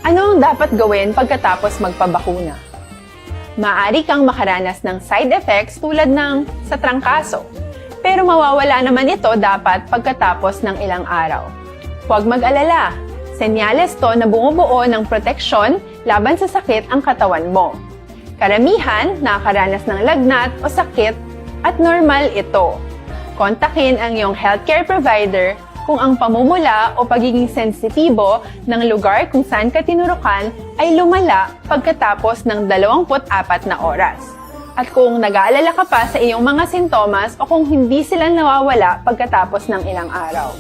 Ano ang dapat gawin pagkatapos magpabakuna? Maaari kang makaranas ng side effects tulad ng sa trangkaso, pero mawawala naman ito dapat pagkatapos ng ilang araw. Huwag mag-alala, senyales to na bumubuo ng proteksyon laban sa sakit ang katawan mo. Karamihan nakakaranas ng lagnat o sakit at normal ito. Kontakin ang iyong healthcare provider kung ang pamumula o pagiging sensitibo ng lugar kung saan ka tinurukan ay lumala pagkatapos ng dalawampu't apat na oras. At kung nag-aalala ka pa sa iyong mga sintomas o kung hindi sila nawawala pagkatapos ng ilang araw.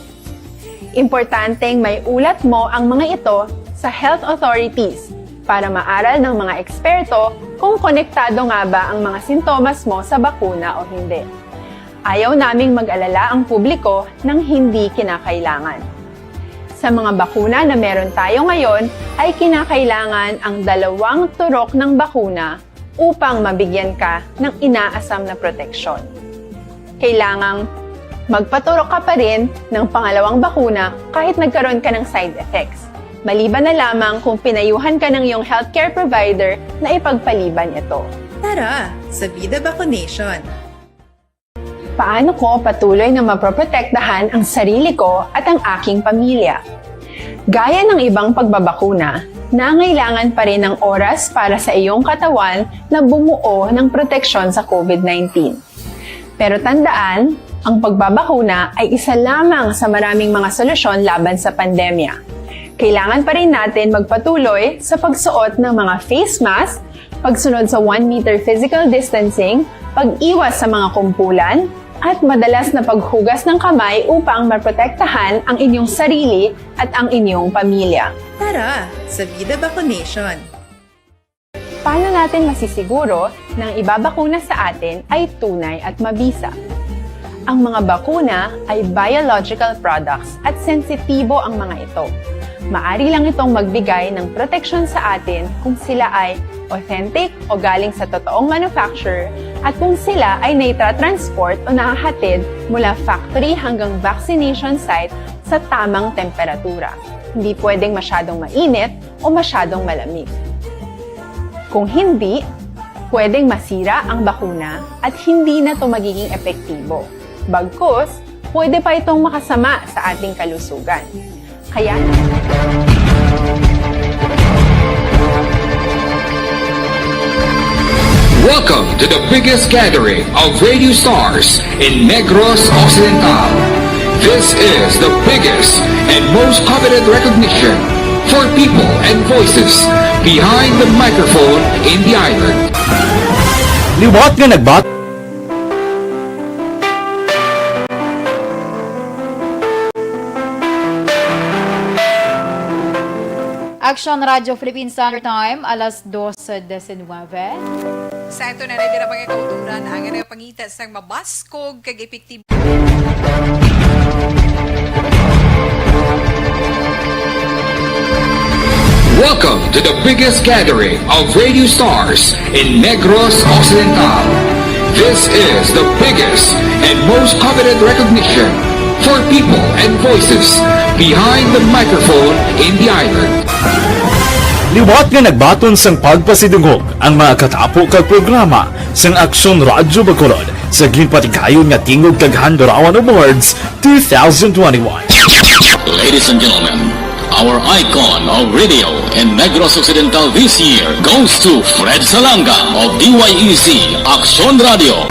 Importanteng may ulat mo ang mga ito sa health authorities para maaral ng mga eksperto kung konektado nga ba ang mga sintomas mo sa bakuna o hindi. Ayaw naming mag-alala ang publiko ng hindi kinakailangan. Sa mga bakuna na meron tayo ngayon, ay kinakailangan ang dalawang turok ng bakuna upang mabigyan ka ng inaasam na proteksyon. Kailangang magpaturok ka pa rin ng pangalawang bakuna kahit nagkaroon ka ng side effects, maliban na lamang kung pinayuhan ka ng iyong healthcare provider na ipagpaliban ito. Tara, sa Vida Vaccination! Paano ko patuloy na maproprotektahan ang sarili ko at ang aking pamilya? Gaya ng ibang pagbabakuna, Nangailangan pa rin ng oras para sa iyong katawan na bumuo ng proteksyon sa COVID nineteen. Pero tandaan, ang pagbabakuna ay isa lamang sa maraming mga solusyon laban sa pandemya. Kailangan pa rin natin magpatuloy sa pagsuot ng mga face mask, pagsunod sa one meter physical distancing, pag-iwas sa mga kumpulan, at madalas na paghugas ng kamay upang maprotektahan ang inyong sarili at ang inyong pamilya. Tara, sa Vida Vaccination! Paano natin masisiguro na ang ibabakuna sa atin ay tunay at mabisa? Ang mga bakuna ay biological products at sensitibo ang mga ito. Maari lang itong magbigay ng proteksyon sa atin kung sila ay authentic o galing sa totoong manufacturer at kung sila ay naitra-transport o nahahatid mula factory hanggang vaccination site sa tamang temperatura. Hindi pwedeng masyadong mainit o masyadong malamig. Kung hindi, pwedeng masira ang bakuna at hindi na ito magiging epektibo. Bagkus, pwede pa itong makasama sa ating kalusugan. Kaya, Welcome to the biggest gathering of radio stars in Negros Occidental. This is the biggest and most coveted recognition for people and voices behind the microphone in the island. Liwat nga nagbat- Aksyon Radyo Philippine Standard Time, alas dos diecinueve. Sa ito na rin nila pagkakauturan ang nagapangita sang mabaskog kag epektibo. Welcome to the biggest gathering of radio stars in Negros Occidental. This is the biggest and most coveted recognition for people and voices behind the microphone in the island. Liwat nga nagbaton sang pagpasidungog ang mga katapo kag programa sang Aksyon Radyo Bacolod sa ginpatigayon nga Tingog kag Handurawan Awards two thousand twenty-one. Ladies and gentlemen, our icon of radio in Negros Occidental this year goes to Fred Salanga of D Y E C Aksyon Radio.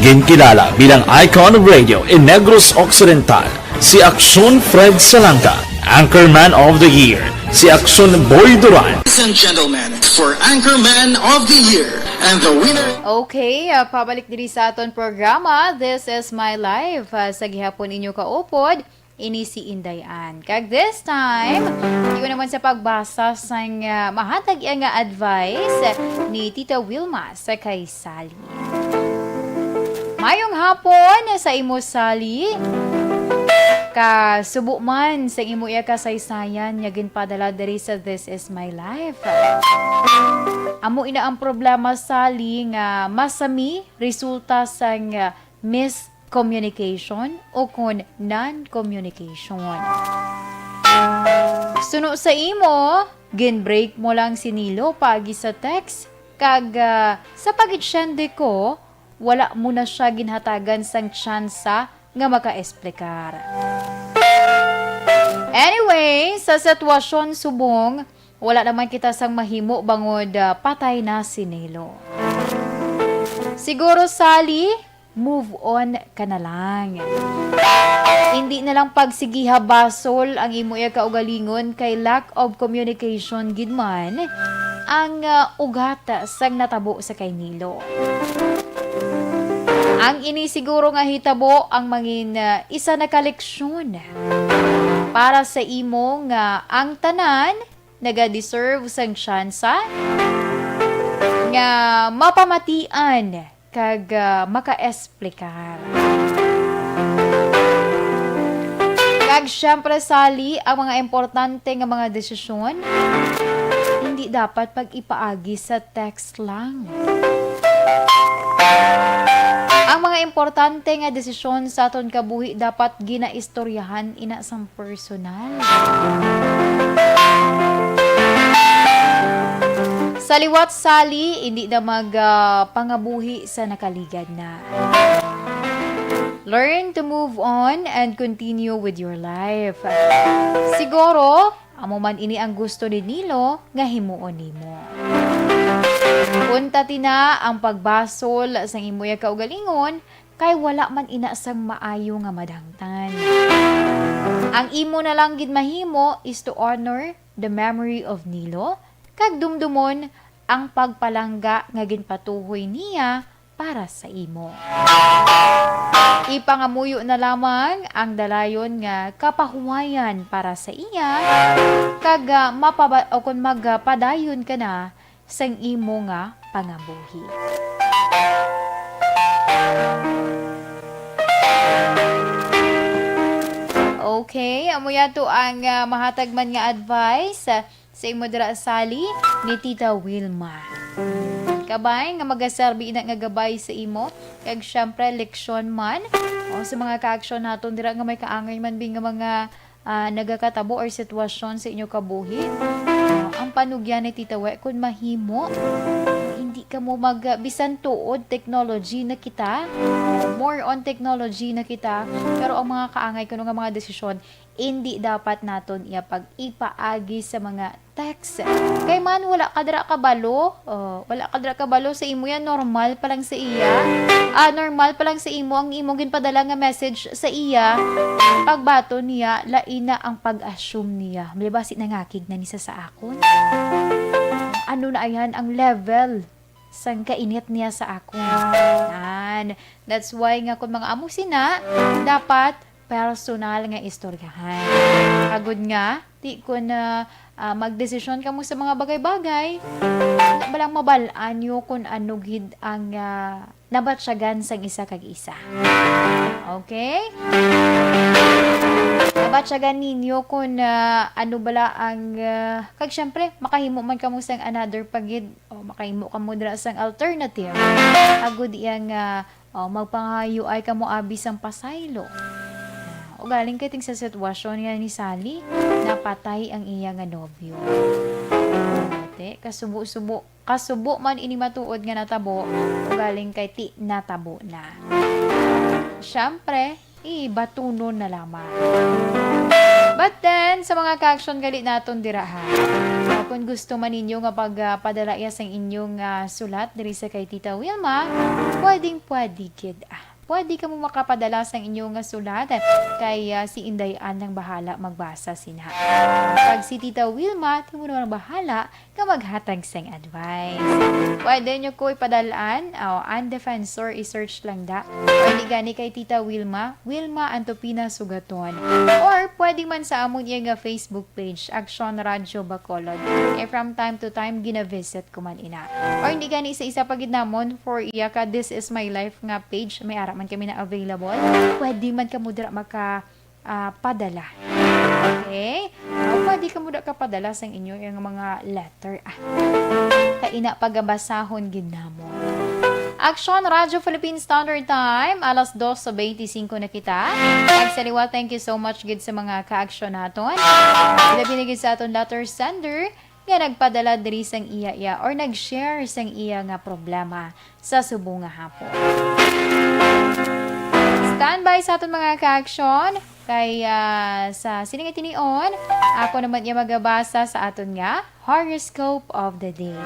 Ginkilala bilang icon of radio in Negros Occidental si Aksyon Fred Salanga, Anchorman of the Year si Aksyon Boy Duran. Ladies and gentlemen, for Anchorman of the Year and the winner. Okay, ah, pabalik diri sa aton programa, This Is My Life. Ah, sa gihapon inyo kaupod, ini si Inday Ann. Kag this time, iyo naman sa pagbasa sang, ah, mahatag iya nga advice ni Tita Wilma sa kay Sally. Mayong hapon sa imo, Sally. Kasubo man sa imo iya kasaysayan nga ginpadala diri sa This Is My Life. Amo ina ang problema, Sally, nga masami resulta sang, ah, miscommunication o kon non-communication. Suno sa imo, gin-break mo lang si Nilo paagi sa text, kag, ah, sa pag-intiende ko, wala mo na siya ginhatagan sang tsansa nga makaesplikar. Anyway, sa sitwasyon subong, wala naman kita sang mahimo bangod, ah, patay na si Nilo. Siguro, Sally, move on ka na lang. Hindi na lang pagsigiha basol ang imo iya kaugalingon kay lack of communication gid man ang, ah, ugat sang natabo sa kay Nilo. Ang ini siguro nga hitabo ang mangin, ah, isa na ka leksyon para sa imo nga ang tanan nagadeserve sang tsansa nga mapamatian kag, ah, makaesplikar. Kag siyempre, Sally, ang mga importante nga mga desisyon hindi dapat pag-ipaagi sa text lang. Ang mga importante nga desisyon sa aton kabuhi dapat ginaistoryahan ina sang personal. Sa liwat, Sally, hindi na mag, ah, pangabuhi sa nakaligad na. Learn to move on and continue with your life. Siguro, Amo man ini ang gusto ni Nilo nga himuon nimo. Unta tina ang pagbasol sang imo iya kaugalingon, kay wala man ina sang maayo nga madangtan. Ang imo na lang gid mahimo is to honor the memory of Nilo, kag dumdumon ang pagpalangga nga ginpatuhoy niya para sa imo. Ipangamuyo na lamang ang dalayon nga kapahuwayan para sa iya, kag, ah, mapaba-, o kon magpadayon ka na sang imo nga pangabuhi. Okay, amo yato ang, ah, mahatag man nga advice, ah, sa imo dira, Sally, ni Tita Wilma. Kabay nga magaserbi ina nga gabay sa imo, kag syempre, leksyon man, o sa mga kaaksyon naton dira nga may kaangay man bi nga mga, ah, nagakatabo or sitwasyon sa inyo kabuhi. O, ang panugyan ni Tita We, kung mahimo, hindi ka mo mag, bisan tuod technology na kita, more on technology na kita, pero ang mga kaangay kuno nga mga desisyon, indi dapat naton iya pag-ipaagi sa mga text. Kay man, wala ka dira kabalo, oh, wala ka dira kabalo sa imo yan, normal pa lang sa iya. Ah, normal pa lang sa imo ang imong ginpadala nga message sa iya. Pagbaton niya, lain na ang pag-assume niya. Malibasi nangakig na ni sa sa akon. Ano na ayan ang level sang kainit niya sa akon? Yan. That's why nga kung mga amo sina, dapat personal nga istoryahan. Agud nga, di ko na, ah, magdesisyon kamo sa mga bagay-bagay, na balang mabal-an nyo kung ano gid ang, ah, nabatyagan sang isa kag isa. Okay? Nabatyagan ninyo kung, ah, ano bala ang, ah, kag syempre, makahimo man kamo sang another pa gid, o makahimo kamo dira sang alternative. Agud iya nga, o, magpangayo ay kamo abi sang pasaylo. Ugaling kay ting sa sitwasyon nga ni Sally, napatay ang iya nga nobyo. Ate, kasubo-subo, kasubo man ini matuod nga natabo, ugaling kay ti natabo na. Siyempre, ibatunon na lamang. But then, sa mga kaaksyon gali naton dira, ha, kung gusto man ninyo nga pagpadala iya sang inyong, ah, sulat diri sa kay Tita Wilma, pwedeng pwede gid, ah. Pwede kamo makapadala sang inyo nga sulat kay, ah, si Inday Ann lang bahala magbasa sina. Pag si Tita Wilma, amo naman ang bahala nga maghatag sang advice. Pwede nyo ko ipadal-an, o, Ann Defensor, i-search lang da. Pwede gani kay Tita Wilma, Wilma Antopina Sugaton. Or pwede man sa amon iya nga Facebook page, Aksyon Radyo Bacolod. Eh, from time to time, gina-visit ko man ina. Or hindi gani sa isa pa gid namon, for iya ka This Is My Life nga page, may ara man kami na available. Pwede man kamo dira maka, ah, padala. Okay? O, pwede kamo dira kapadala sang inyo yung mga letter. Ah. Kaina pagabasahon gid namon. Aksyon Radyo Philippine Standard Time, alas dos sa twenty-five na kita. Kag sa liwat, thank you so much gid sa mga kaaksyon naton. Ilabi na gid sa aton letter sender nga nagpadala diri sang iya-iya or nag-share sang iya nga problema sa subong nga hapon. Standby sa aton mga kaaksyon kay, ah, sa sining tinion, ako naman iya magabasa sa aton nga horoscope of the day.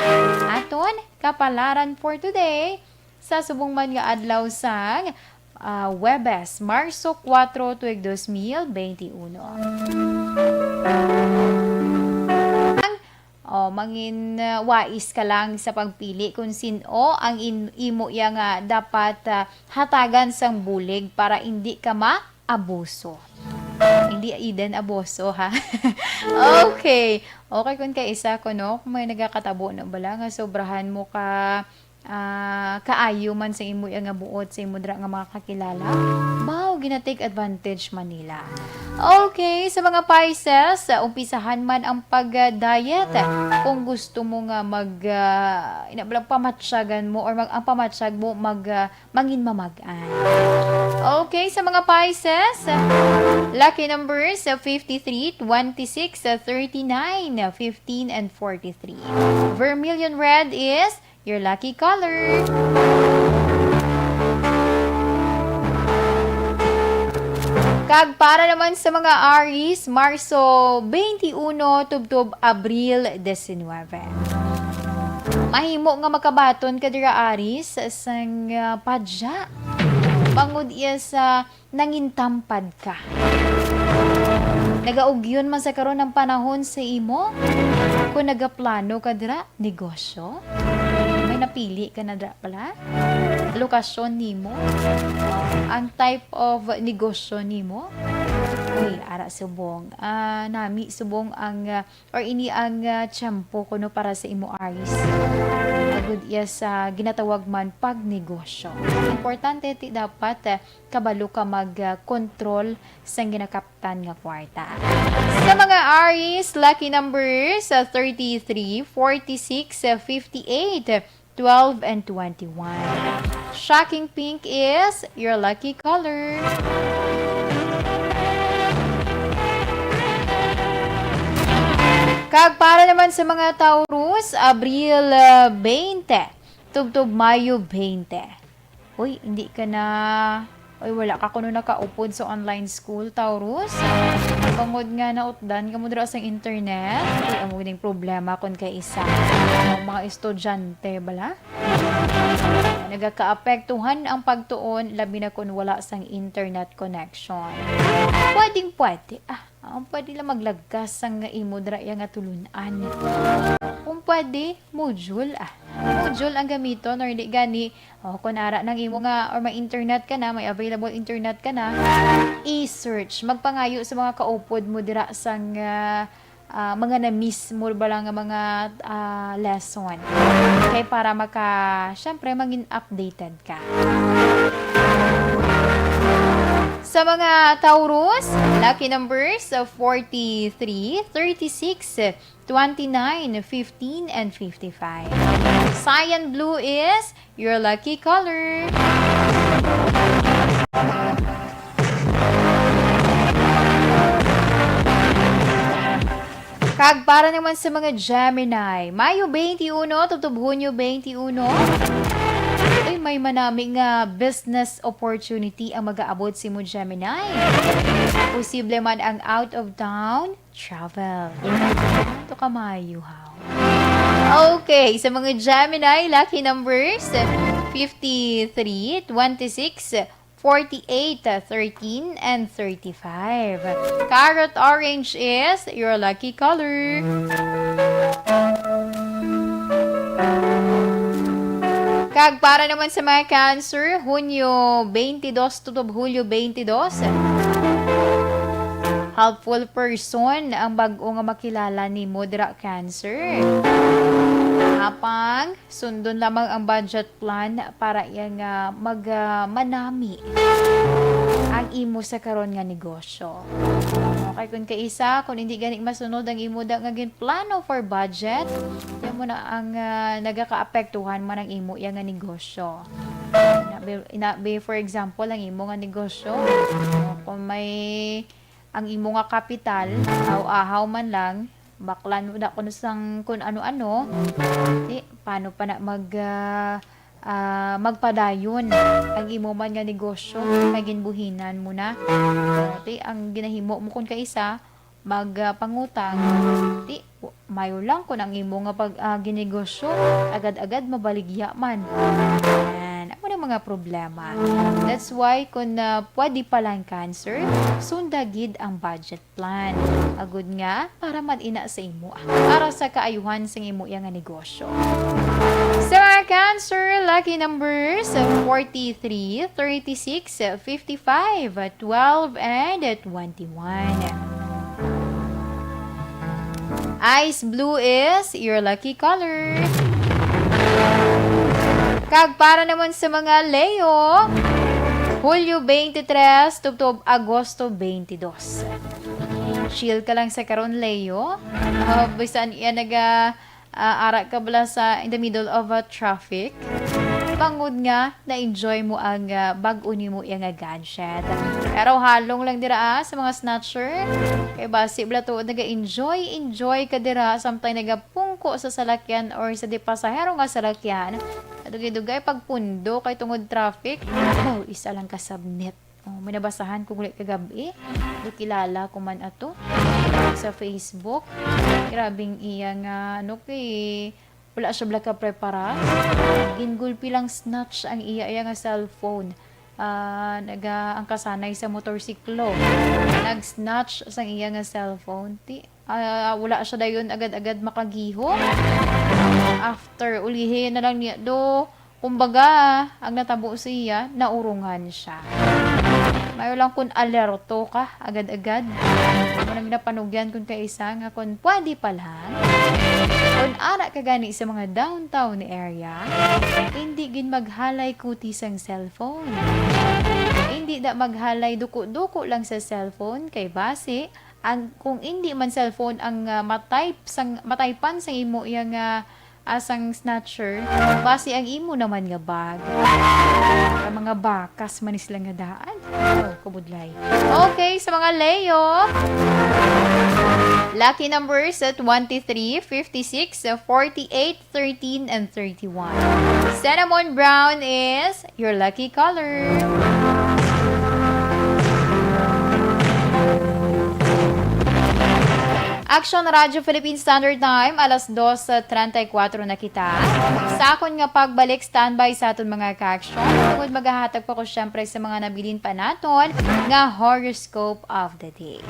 Aton kapalaran for today, sa subong man nga adlaw sang, ah, Huwebes, Marso kuwatro, tuig dos mil benti uno. Ang, oh, mangin, ah, wais ka lang sa pagpili kung sin-o ang in-, imo iya nga dapat, ah, hatagan sang bulig para indi ka maabuso. Hindi Eden abuso, ha? Okay. Okay, kung kaisa ko, no? Kung may nagakatabo na bala nga sobrahan mo ka, ah, kaayo man sa imo iya nga buot, sa imo dira nga mga kakilala, baw, gina-take advantage man nila. Okay, sa mga Pisces, ah, umpisahan man ang pag-diet. Kung gusto mo nga mag, ah, ina bala, pamatyagan mo or mag, ang pamatyag mo mag, ah, mangin mamag-an. Okay, sa mga Pisces, lucky numbers, ah, fifty-three, twenty-six, ah, thirty-nine, ah, fifteen, and forty-three. Vermilion red is your lucky color. Kag para naman sa mga Aries, Marso twenty-one tubtob Abril diecinuebe. Mahimo nga makabaton ka dira, Aries, sang, ah, padya. Bangod iya sa nangintampad ka. Nagaugyon man sa karon ang panahon sa imo? Kung nagaplano ka dira, negosyo? May napili ka na dira pala? Lokasyon nimo? Ang type of negosyo nimo? Uy, ara subong. Ah, nami subong ang, ah, or ini ang, ah, tiyempo kuno para sa imo, Aries. Agud iya sa ginatawag man pag negosyo. Importante ti dapat, ah, kabalo ka mag, ah, control sang ginakaptan nga kwarta. Sa mga Aries, lucky numbers, ah, thirty-three, forty-six, ah, fifty-eight, twelve, and twenty-one. Shocking pink is your lucky color. Kag para naman sa mga Taurus, Abril, ah, twenty, tubtob Mayo twenty. Uy, hindi ka na, uy, wala ka kuno nakaupod sa online school, Taurus. Bangod nga nautdan ka mo dira sa internet. Uy, amo ning problema kon kay isa. Ang mga estudyante bala. Nagakaapektuhan ang pagtuon, labi na kon wala sang internet connection. Pwedeng pwede, ah, ang pwede lang maglagkas sang imo dira iya nga tulun-an. Kung pwede, module, ah. Module ang gamiton or di gani, o kung ara nang imo nga, or may internet ka na, may available internet ka na, i-search. Magpangayo sa mga kaupod mo dira sang, ah, ah, mga na-miss mo ba lang nga mga, ah, lesson. Okay, para maka, syempre, maging updated ka. Sa mga Taurus, lucky numbers of forty-three, thirty-six, twenty-nine, fifteen, and fifty-five. Cyan blue is your lucky color. Kag para naman sa mga Gemini, Mayo twenty-one tubtob Hunyo twenty-one. Uy, may manami nga business opportunity ang mag-aabot sa imo, Gemini. Posible man ang out of town travel. Ito ka maayo, haw. Okay, sa mga Gemini, lucky numbers, fifty-three, twenty-six, forty-eight, thirteen, and thirty-five. Carrot orange is your lucky color. Kag para naman sa mga Cancer, Hunyo twenty-two tubtob Hulyo twenty-two. Helpful person ang bag-o nga makilala nimo dira, Cancer. Apang sundon lamang ang budget plan para iya nga mag, ah, manami ang imo sa karon nga negosyo. Okay, kung kaisa, kung hindi gani masunod ang imo da nga ginplano for budget, yan mo na ang, ah, nagakaapektuhan man ang imo iya nga negosyo. Ina be, ina be, for example, ang imo nga negosyo, kung may ang imo nga kapital, aw-ahaw man lang, baklan mo na kuno sang kun ano-ano, di, paano pa na mag, ah, ah, magpadayon ang imo man nga negosyo kay ginbuhinan mo na? Di, ang ginahimo mo kun kaisa, mag, ah, pangutang, di, w-, mayo lang kun ang imo nga pag, ah, ginegosyo, agad-agad mabaligya man. Yan, amo na mga problema. That's why kun, ah, pwede pa lang, Cancer, sunda gid ang budget plan. Agud nga, para man ina sa imo, para sa kaayuhan sang imo iya nga negosyo. Sa mga Cancer, lucky numbers, forty-three, thirty-six, fifty-five, twelve, and twenty-one. Ice blue is your lucky color. Kag para naman sa mga Leo, Hulyo twenty-three tubtob Agosto twenty-two. Chill ka lang sa karon, Leo. Ah, bisan iya naga, ah, ara ka bala sa in the middle of a traffic. Bangod nga na-enjoy mo ang, ah, bag-o nimo iya nga gadget. Pero halong lang dira, ah, sa mga snatcher. Kay basi bala tuod naga-enjoy, enjoy ka dira, samtang nagapungko sa salakyan or sa di pasahero nga salakyan. Dugay-dugay pagpundo kay tungod traffic. Daw isa lang ka submit. Oh, may nabasahan ko gali kagabi. Do kilala ko man ato sa Facebook. Grabing iya nga, ano, kay wala siya bala ka prepara. Gingulpi lang, snatch ang iya, iya nga cellphone. Ah, naga, ang kasanay sa motorsiklo. Nag-snatch sang iya nga cellphone. Ti, ah, wala siya dayon agad-agad makagihom. After, ulihi na lang niya. Do, kumbaga, ang natabo sa iya, naurungan siya. Mayo lang kun alerto ka, agad-agad. Mo nang napanugyan kun kaisa nga kun pwede pa lang. Kun ara ka gani sa mga downtown area, hindi gid maghalay kutis ang cellphone. Hindi da maghalay duko-duko lang sa cellphone kay basi ang, kung hindi man cellphone ang, ah, matype sang, matypan sang imo iya nga, ah, sang snatcher, basi ang imo naman nga bag. Ang mga bakas man ni sila nga daan. Oh, kabudlay. Okay, sa mga Leo, lucky numbers, ah, twenty-three, fifty-six, ah, forty-eight, thirteen, and thirty-one. Cinnamon brown is your lucky color. Action Radio Philippine Standard Time, alas dos treinta y cuatro na kita. Sa akon nga pagbalik, standby sa aton mga ka-action. Tungod magahatag pa ko, syempre, sa mga nabilin pa naton nga horoscope of the day.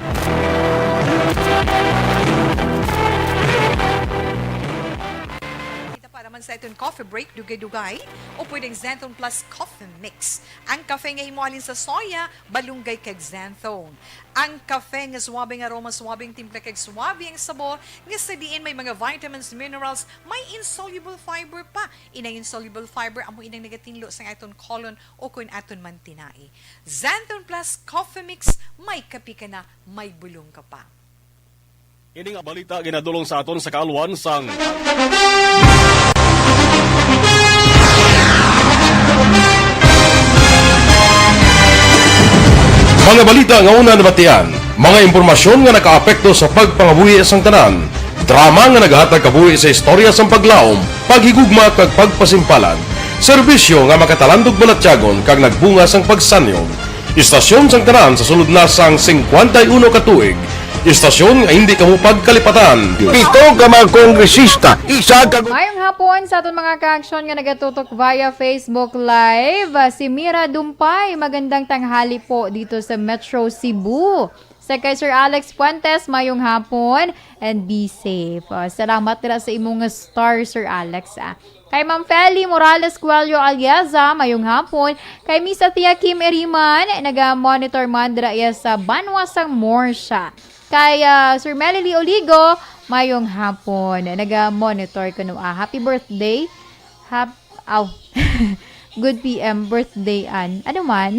Kita para man sa iton coffee break, dugay-dugay, o pwedeng Xanthone Plus Coffee Mix. Ang kafe nga himo halin sa soya, balunggay kag xanthone. Ang kafe nga suabe nga aroma, suabe ang timpla kag suabe ang sabor, nga sa diin may mga vitamins, minerals, may insoluble fiber pa. Inang insoluble fiber amo inang nagatinlo sang aton colon o kon aton man tinai. Xanthone Plus Coffee Mix, may kape ka na, may bulong ka pa. Ini nga balita ginadulong sa aton sa kaalwan sang Mga balita nga una nabatian, mga impormasyon nga nakaapekto sa pagpangabuhi sang tanan, drama nga nagahatag kabuhi sa istorya sang paglaom, paghigugma kag pagpasimpalan, serbisyo nga makatalandog balatyagon kag nagbunga sang pagsanyon, istasyon sang tanan sa sulod na sang singkwenta y uno ka tuig, istasyon nga hindi kamo pagkalipatan. Pito ka mga kongresista, isa ka Mayong hapon sa aton mga ka-action nga nagatutok via Facebook Live. Ah, si Mira Dumpay, magandang tanghali po dito sa Metro Cebu. Sa kay Sir Alex Fuentes, mayong hapon and be safe. Ah, salamat dira sa imong star, Sir Alex, ah. Kay Ma'am Feli Morales Cuello Alieza, mayong hapon. Kay Miss Athea Kim Eriman, naga-monitor man dira iya sa banwa sang Morsha. Kay, ah, Sir Melly Oligo, mayong hapon. Naga-monitor kuno, ah. Happy birthday. Hap-, aw. Good P M, birthday an. Ano man?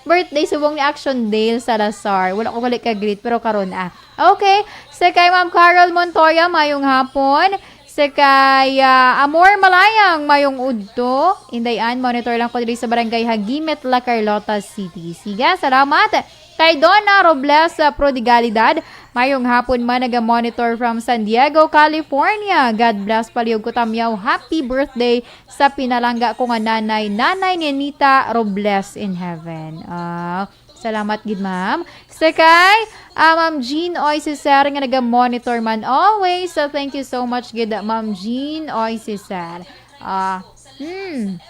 Birthday subong ni Action Dale Salazar. Wala ko gali ka-greet, pero karon, ah. Okay. Sa kay Ma'am Carol Montoya, mayong hapon. Sa kay, ah, Amor Malayang, mayong udto. Inday Ann, monitor lang ko diri sa Barangay Hagimit, La Carlota City. Sige, salamat. Kay Donna Robles, ah, Prodigalidad, mayong hapon man, naga-monitor from San Diego, California. God bless, palihog ko tamyaw. Happy birthday sa pinalangga ko nga nanay, Nanay Nenita Robles in heaven. Ah, salamat gid, ma'am. Sa kay, ah, Ma'am Jean Oy Cesar nga naga-monitor man always. So, thank you so much gid, Ma'am Jean Oy Cesar. Ah, hmm.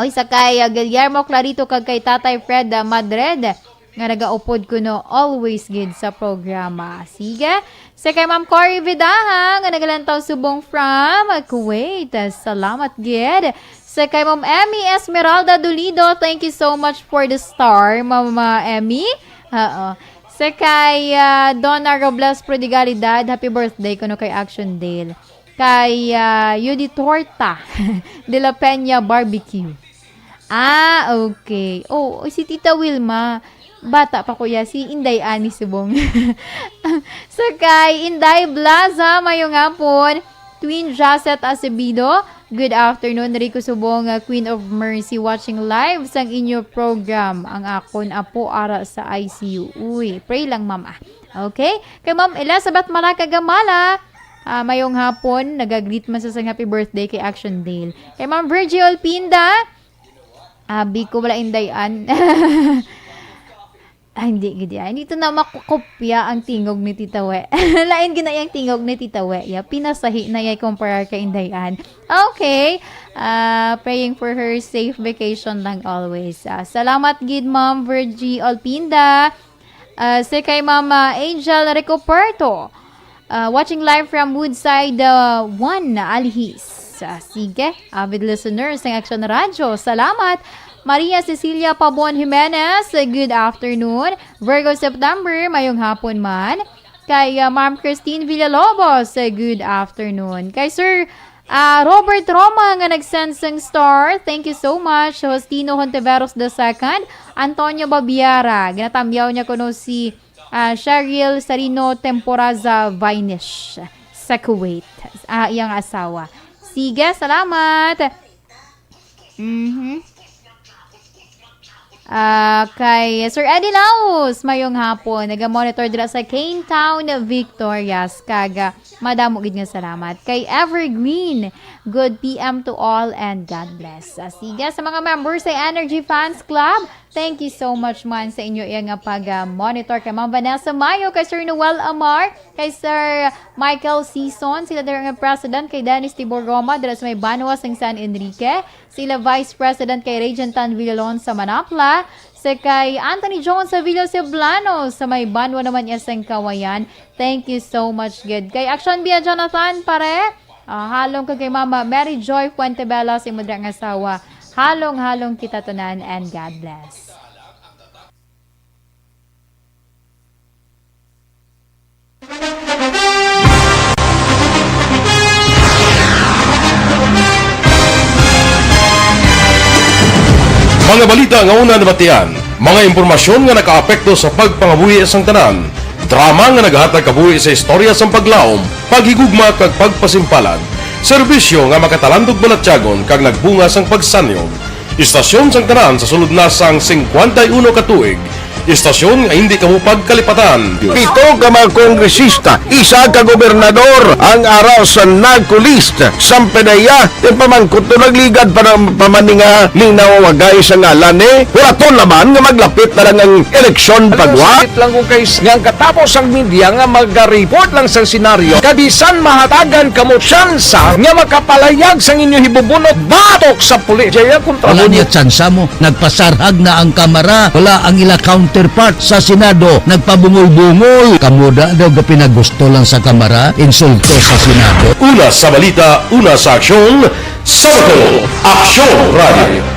Oy, sa kay, ah, Guillermo Clarito kag kay Tatay Fred, ah, Madrid nga nagaupod kuno always gid sa programa. Sige. Sa kay Ma'am Cory Vidaha nga nagalantaw subong from Kuwait. Salamat gid. Sa kay Ma'am Emmy Esmeralda Dolido, thank you so much for the star, Ma'am, ah, Emmy. Oo. Sa kay, ah, Donna Robles Prodigalidad, happy birthday kuno kay Action Dale. Kay, ah, Yudi Torta de la Peña Barbecue. Ah, okay. Oh, si Tita Wilma, bata pa, kuya, si Inday Annie Subong. Sa kay Inday Blaza, mayong hapon. Queen Jacet Acebido, good afternoon. Rico Subong, ah, Queen of Mercy, watching live sang inyo program. Ang akon apo ara sa I C U. Uy, pray lang, ma'am, ah. Okay? Kay Ma'am Elizabeth Malaca Gamala, ah, mayong hapon. Nagagreet man sa sang happy birthday kay Action Dale. Kay Ma'am Virgie Olpinda, abi ko wala indayan. Ah, hindi gid ya. Hindi to na makukopya ang tingog ni Tita We. Lain gid na yang tingog ni Tita We. Ya, pinasahi na ya kumpara kay Inday Ann. Okay. Ah, praying for her safe vacation lang always. Ah, salamat gid, Ma'am Virgie Olpinda. Ah, si kay Mama Angel Ricoperto. Ah, watching live from Woodside, ah, one, Alhis. Ah, sige, avid listeners ng Action Radyo. Salamat. Maria Cecilia Pabon Jimenez, good afternoon. Virgo September, mayong hapon man. Kay, ah, Ma'am Christine Villalobos, ah, good afternoon. Kay Sir, ah, Robert Roma nga nag-send sang star, thank you so much. Justino Hontiveros the second, Antonio Babiera, ginatamyaw niya kuno si, ah, Cheryl Sarino Temporaza Vinish sa Kuwait, ah, iyang asawa. Sige, salamat. Mhm. Ah, kay Sir Eddie Laos, mayong hapon. Naga-monitor dira sa Cane Town, Victorias. Kag, ah, madamo gid nga salamat. Kay Evergreen, good P M to all and God bless. Ah, sige, sa mga members sa Energy Fans Club, thank you so much man sa inyo iya nga pag-monitor. Kay Ma'am Vanessa Mayo, kay Sir Noel Amar, kay Sir Michael Season, sila dira nga president, kay Dennis Tibor Roma, dira sa may banwa sang San Enrique, sila Vice President kay Regent Tan Villalon sa Manapla, sa kay Anthony Jones sa Villa Ceblano, sa may banwa naman iya sang Kawayan. Thank you so much, good. Kay Action Bia Jonathan, pare, ah, halong kag kay Mama Mary Joy Fuentebela sa imo dira nga asawa. Halong-halong kita tanan and God bless. Mga balita nga una nabatian, mga impormasyon nga nakaapekto sa pagpangabuhi sang tanan, drama nga nagahatag kabuhi sa istorya sang paglaom, paghigugma kag pagpasimpalan, serbisyo nga makatalandog balatyagon kag nagbunga sang pagsanyog. Istasyon sang tanan sa sulod na sang singkwenta y uno ka tuig. Istasyon nga hindi kamo pagkalipatan. Pito ka mga kongresista, isa ka gobernador ang ara sa NAGCO list. Sampe na iya, yung pamangkot to nagligad pa ng pamaninga ning nawawagay sa ngalan ni Huraton naman nga maglapit na lang ang eleksyon pagwa. Sakit lang kung kay nga ang katapos ang media nga mag-report lang sa senaryo, kabisan mahatagan kamo tsansa nga makapalayag sang inyo hibubunot batok sa pulis. Jaya kontra Wala mo. Niya tsansa mo. Nagpasarhag na ang Kamara. Wala ang ila counterpart sa Senado. Nagpabungol-bungol. Kamo da daw gapinagusto lang sa Kamara. Insulto sa Senado. Una sa balita, una sa aksyon, sa Bacolod, Aksyon Radio.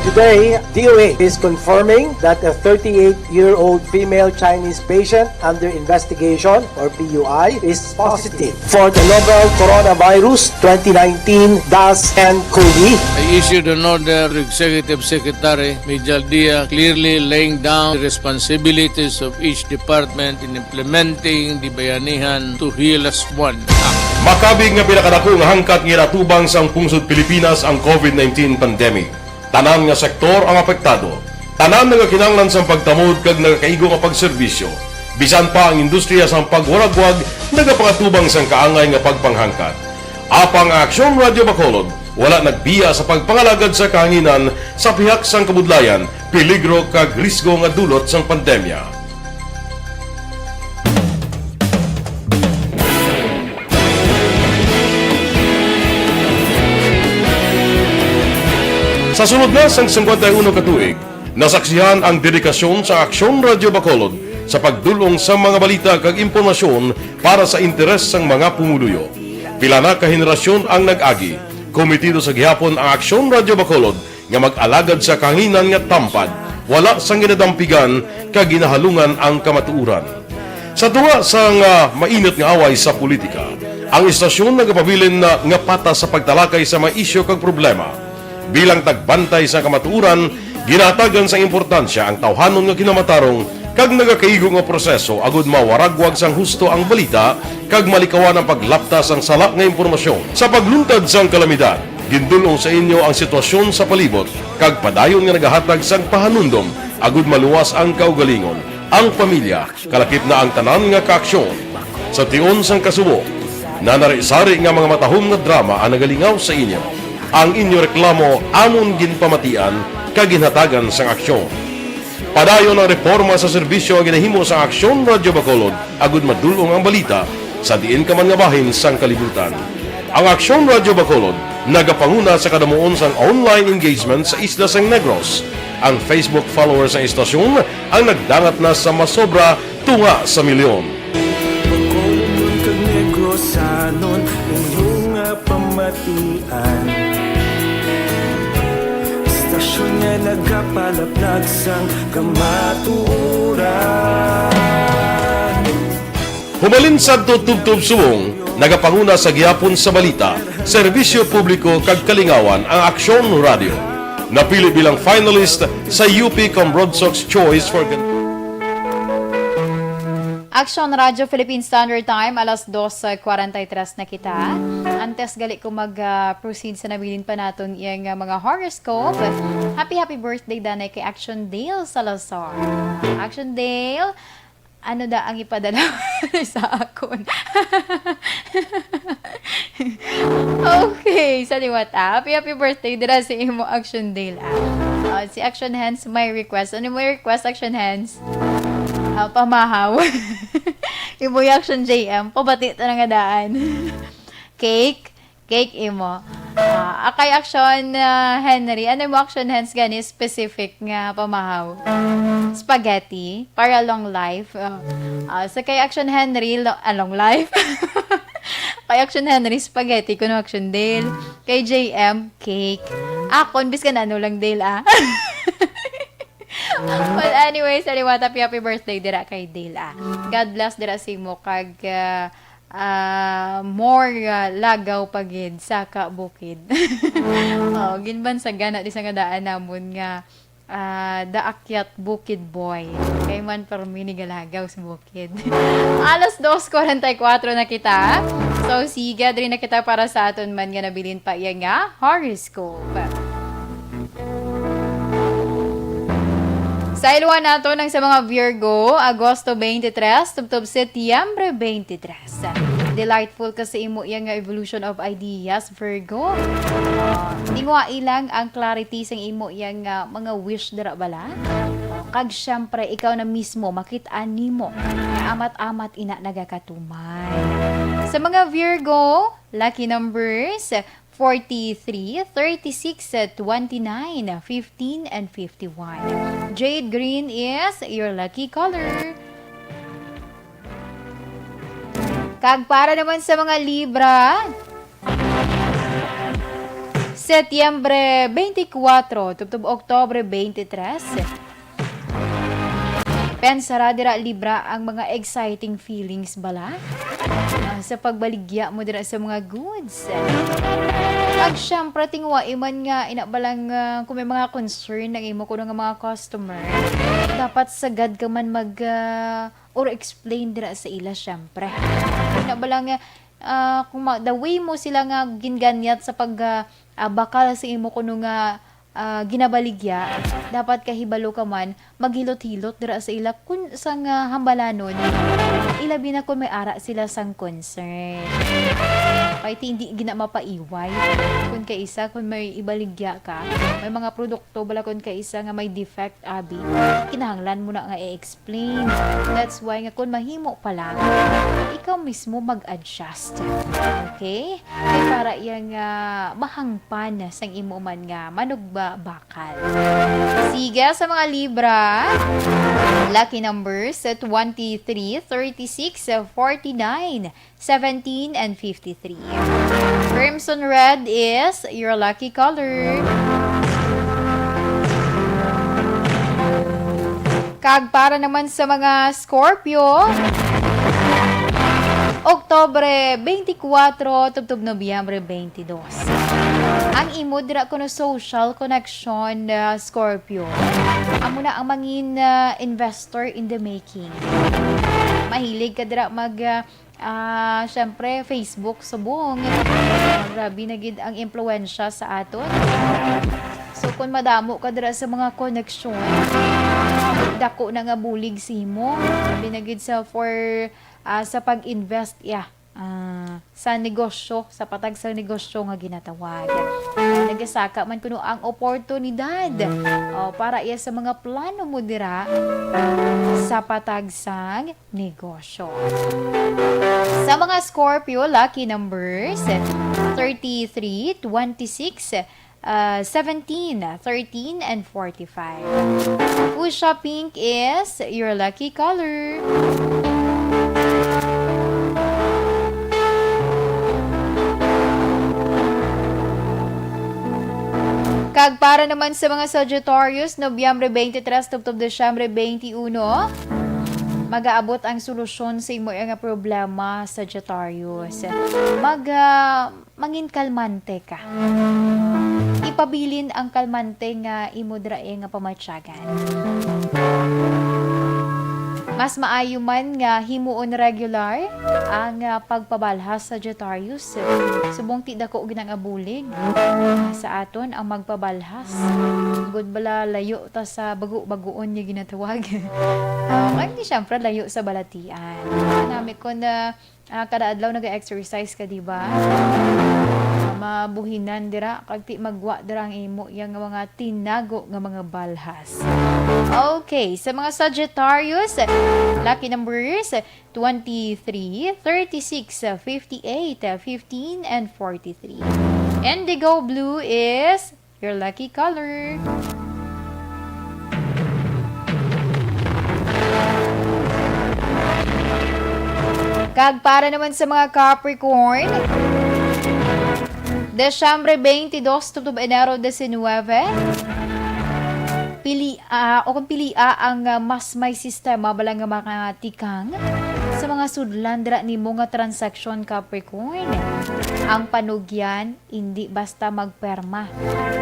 Today, D O A is confirming that a thirty-eight-year-old female Chinese patient under investigation, or P U I, is positive for the novel coronavirus twenty nineteen dash N cov. I issued an order to Executive Secretary Mijal Dia, clearly laying down the responsibilities of each department in implementing the Bayanihan to Heal as One Act. Makabig nga pinakadako nga hangkat nga ginatubang sang pungsod Pilipinas ang covid nineteen pandemic. Tanan nga sektor ang apektado. Tanan nagakinahanglan sang pagtamod kag nagakaigo nga pagserbisyo. Bisan pa ang industriya sang pagwaragwag nagapangatubang sang kaangay nga pagpanghangkat. Apang ang Aksyon Radio Bacolod wala nagbiya sa pagpangalagad sa kahanginan sa pihak sang kabudlayan, peligro kag risgo nga dulot sang pandemya. Sa sulod na sang singkwenta y uno ka tuig, nasaksihan ang dedikasyon sa Aksyon Radio Bacolod sa pagdul-ong sa mga balita kag impormasyon para sa interes sang mga pumuluyo. Pila na ka henerasyon ang nag-agi, kometido sa gihapon ang Aksyon Radio Bacolod nga mag-alagad sa kahanginan nga tampad, wala sang ginadampigan kag ginahalungan ang kamatuoran. Sa tunga sang, ah, mainit nga away sa politika, ang istasyon nagapabilin na nga patas sa pagtalakay sa mga isyu kag problema. Bilang tagbantay sa kamatuoran, ginahatagan sang importansya ang tawhanon nga kinamatarong kag nagakaigo nga proseso agud mawaragwag sang husto ang balita kag malikawan ang paglapta sang sala nga impormasyon. Sa pagluntad sang kalamidad, gindul-ong sa inyo ang sitwasyon sa palibot kag padayon nga nagahatag sang pahanumdom agud maluwas ang kaugalingon, ang pamilya, kalakip na ang tanan nga kaaksyon. Sa tion sang kasubo, nanari-sari nga mga matahom nga drama ang nagalingaw sa inyo. Ang inyo reklamo amon ginpamatian kag ginhatagan sang aksyon. Padayon ang reforma sa serbisyo nga ginahimo sa Aksyon Radyo Bacolod agud madul-ong ang balita sa diin ka man nga bahin sang kalibutan. Ang Aksyon Radyo Bacolod nagapanguna sa kadamuon sang online engagement sa isla sang Negros. Ang Facebook followers sang istasyon ang nagdangat na sa masobra tunga sa milyon. Bacolodon kag Negrosanon, inyo nga pamatian. Istasyon nga nagapalaplag sang kamatuoran. Humalin sadto tubtob subong, nagapanguna sa gihapon sa balita, serbisyo publiko kag kalingawan ang Aksyon Radio. Napili bilang finalist sa U P Cambrodsoc's Choice for Gan- Action Radio Philippine Standard Time, alas dos forty-three na kita. Antes gali ko mag-proceed sa nabilin pa naton iyang ah, mga horoscope, happy happy birthday danay kay Action Dale Salazar. Action Dale, ano da ang ipadala sa akon? Okay, sa liwat ah. Happy happy birthday dira sa imo Action Dale ah. Ah, si Action Hands may request. Ano mo request, Action Hands? Ah, pamahaw. Imo Action J M, pabati ta na nga daan. Cake? Cake imo. Ah, ah, kay Action ah, Henry, ano mo Action Hands gani specific nga pamahaw? Spaghetti para long life. Ah, ah, sa kay Action Henry, lo, ah, long life. Kay Action Henry, spaghetti kuno Action Dale. Kay J M, cake. Akon, biskan ano lang, Dale, ah. But anyway, sa liwat, happy, happy birthday dira kay Dale, ah. God bless dira sa imo kag ah, ah, more ah, lagaw pa gid sa kabukid. Oh, ginbansagan na di sa nga daan namon nga ah, daakyat Bukid Boy. Kay man permi ni galagaw sa bukid. Alas dos forty-four na kita. So, sige, diri na kita para sa aton man nga nabilin pa iya nga horoscope. Sa iluhan nato nang sa mga Virgo, Agosto twenty-three, tubtob Setyembre twenty-three. Delightful ka sa imo iya nga evolution of ideas, Virgo. Ah, tingwai lang ang clarity sang imo iya nga mga wish dira bala. Ah, kag syempre, ikaw na mismo makit-an nimo nga amat-amat ina nagakatumay. Sa mga Virgo, lucky numbers, forty-three, thirty-six, twenty-nine, fifteen, and fifty-one. Jade green is your lucky color. Kag para naman sa mga Libra, Setyembre twenty-four, tubtob Oktobre twenty-three, pensara dira Libra ang mga exciting feelings bala. Ah, sa pagbaligya mo dira sa mga goods. Kag syempre, tingwai man nga ina bala nga kung may mga concern ang imo kuno nga mga customer, dapat sagad ka man mag ah, or explain dira sa ila, syempre. Ina bala nga ah, kung ma- the way mo sila nga ginganyat sa pag ah, ah, bakal sa imo kuno nga ah, ginabaligya, dapat kahibalo ka man, maghilot-hilot dira sa ila kun sa nga hambalanon, ilabi na kung may ara sila sang concern. Kay ti hindi gina mapaiway. Kung kaisa, kung may ibaligya ka, may mga produkto bala kung kaisa nga may defect, abi, kinahanglan mo na nga i-explain. That's why nga kung mahimo pa lang, ikaw mismo mag-adjust. Okay? Kay para iya nga mahangpan sang imo man nga manugba bakal. Sige, sa mga Libra, lucky numbers, twenty-three, thirty-six, forty-nine, seventeen, and fifty-three. Crimson red is your lucky color. Kag para naman sa mga Scorpio, Oktobre twenty-four tubtob Nobyembre twenty-two. Ang imo dira kuno social connection, ah, Scorpio, amo na ang mangin ah, investor in the making. Mahilig ka dira mag ah, Ah, syempre, Facebook subong. Ah, grabe na gid ang impluwensya sa aton. So, kung madamo ka dira sa mga koneksyon, dako na nga bulig sa imo. Grabe na gid sa for ah, sa pag-invest, yeah. Ah, sa negosyo, sa patag sa negosyo nga ginatawag. nagasaka man kuno ang oportunidad, o, para iya sa mga plano mo dira sa patag sang negosyo. Sa mga Scorpio, lucky numbers, thirty-three, twenty-six, uh, seventeen, thirteen, and forty-five. Fuchsia pink is your lucky color. Kag para naman sa mga Sagittarius, Nobyembre twenty-three tubtob Disyembre twenty-one, magaabot ang solusyon sa imo nga problema, Sagittarius. Mag, ah, mangin kalmante ka. Ipabilin ang kalmante nga imo dira nga pamatyagan. Mas maayo man nga himuon regular ang, ah, pagpabalhas, Sagittarius. Subong ti dako gid ang abulig sa aton ang magpabalhas. Gud bala layo ta sa bago-bagoon nga ginatawag. Ah, kay di syempre layo sa balatian. Nami ko na, ah, kada adlaw naga-exercise ka, di ba? Ah, mabuhinan dira, kag ti magwa dira ang imo yang mga tinago nga mga balhas. Okay, sa mga Sagittarius, lucky numbers, twenty-three, thirty-six, fifty-eight, fifteen, and forty-three. Indigo blue is your lucky color. Kag para naman sa mga Capricorn, Desyembre twenty-two tubtob Enero diecinuebe, pili, ah, o kung pilia ang, ah, mas may sistema bala nga mga tikang sa mga sudlan dira nimo nga transaksyon, Capricorn. Ang panugyan, indi basta magperma.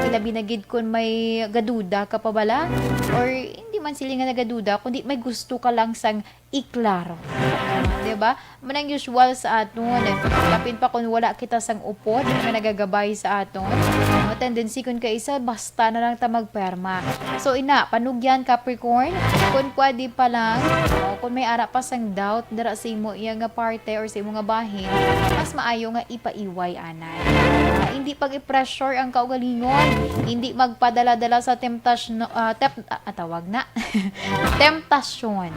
Ilabi na gid kun may gaduda ka pa bala, or hindi man sila nga nagaduda, kundi may gusto ka lang sang iklaro. Di ba? Manang usual sa aton, lapin pa kung wala kita sang upod nga nagagabay sa aton. Ang tendency kun kaisa, basta na lang ta magperma. So, ina, panugyan, Capricorn, kung pwede pa lang, o kung may ara pa sang doubt dira sa imo iya nga parte or sa imo nga bahin, mas maayo nga ipaiway anay. Ah, hindi pag-i-pressure ang kaugalingon, hindi magpadala-dala sa temptasyon, ah, tep-, ah, ah, tawag na. Temptasyon.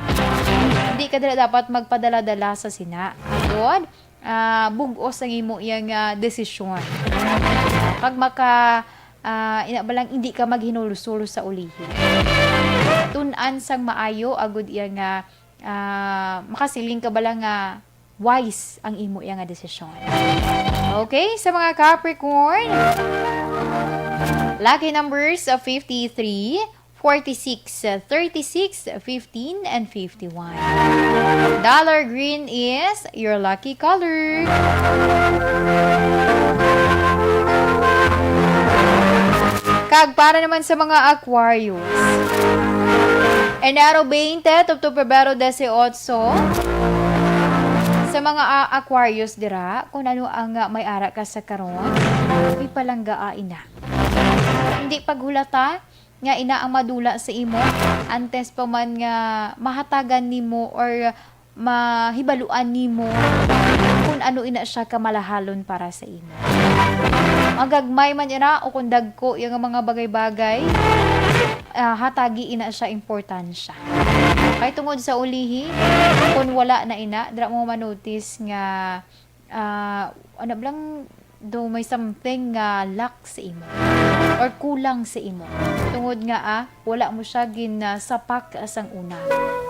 Hindi ka dira dapat magpadala-dala sa sina. Agod, ah, bug-os ang imo iyang, ah, desisyon. Pag maka, ah, ina ba lang, hindi ka maghinulsol sa ulihi. Tun-an sang maayo, agud iya nga, ah, makasiling ka bala nga wise ang imo iya nga desisyon. Okay, sa mga Capricorn, lucky numbers of fifty-three, forty-six, thirty-six, fifteen, and fifty-one. Dollar green is your lucky color. Kag para naman sa mga Aquarius, Enero twenty tubtob Pebrero dieciocho, sa mga, ah, Aquarius dira, kung ano ang, ah, may ara ka sa karon, ipalanggaa ina. Hindi paghulata nga ina ang madula sa imo, antes pa man nga mahatagan nimo or mahibaluan nimo kung ano ina siya kamalahalon para sa imo. Magagmay man ina o kung dagko yung mga bagay-bagay, ah, hatagi ina siya importansya. Kay tungod sa ulihi, kung wala na ina, dira mo manotice nga, ah, ano ba lang, do may something nga lack sa imo or kulang sa imo. Tungod nga, ah, wala mo siya gin, ah, sapak sang una.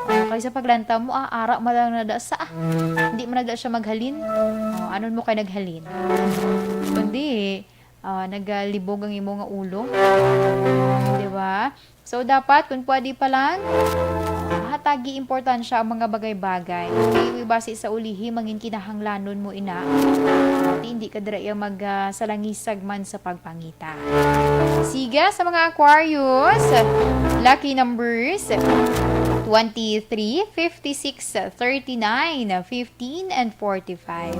Ah, kaysa paglantaw mo, ah, ara man lang na da sa, ah. Hindi man na da siya maghalin. Oh, anon mo kay naghalin? Kundi, ah, nagalibog ang imo nga ulo. Di ba? So, dapat, kung pwede pa lang, hatagi importansya ang mga bagay-bagay. Kay basi sa ulihi, mangin kinahanglanon mo ina. Ti hindi ka dira iya mag, ah, salangisag man sa pagpangita. Sige, sa mga Aquarius, lucky numbers, twenty-three, fifty-six, thirty-nine, fifteen, and forty-five.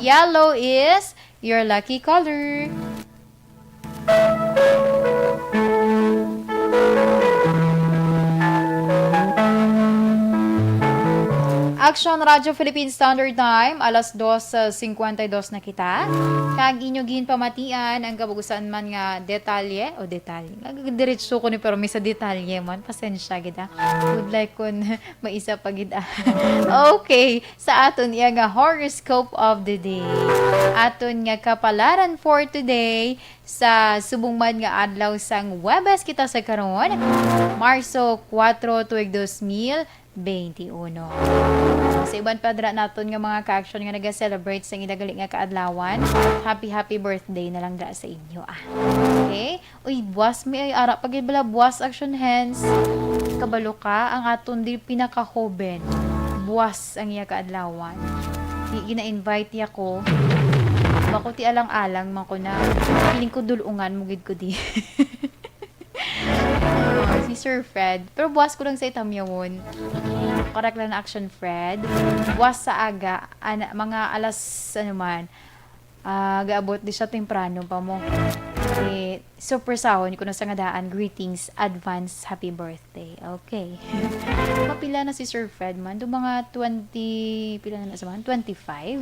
Yellow is your lucky color. Action Radio Philippine Standard Time, alas dos cincuenta y dos na kita. Kag inyo ginpamatian ang kabug-usan man nga detalye, o detalye. Diretso ko ni, pero may sa detalye man, pasensya gid, ah. Would like kun may isa pa gid, ah. Okay, sa aton iya nga horoscope of the day. Aton nga kapalaran for today, sa subong man nga adlaw sang Huwebes kita sa karon, Marso kuwatro, tuig dos mil, twenty-one. Sa iban pa dira naton nga mga ka-action nga naga-celebrate sa ila gali nga kaadlawan, happy, happy birthday na lang dira sa inyo, ah. Okay? Uy, buwas mi ay ara pa gid bala, buwas action hands. Kabalo ka, ang aton di pinakahoben. Buwas ang iya kaadlawan. Di gina-invite niya ko. Bako ti alang-alang man ko na. Feeling ko dulungan mo gid ko di. Ah, si Sir Fred. Pero buwas ko lang sa itamyawon. Correct lang na action, Fred. Buwas sa aga, ana, mga alas, ano man, ah, gaabot di siya temprano pa mo. Eh, surpresahon ko na sa nga daan. Greetings, advance happy birthday. Okay. Mapila na si Sir Fred man? Do mga twenty, pila na na sa man? Twenty-five?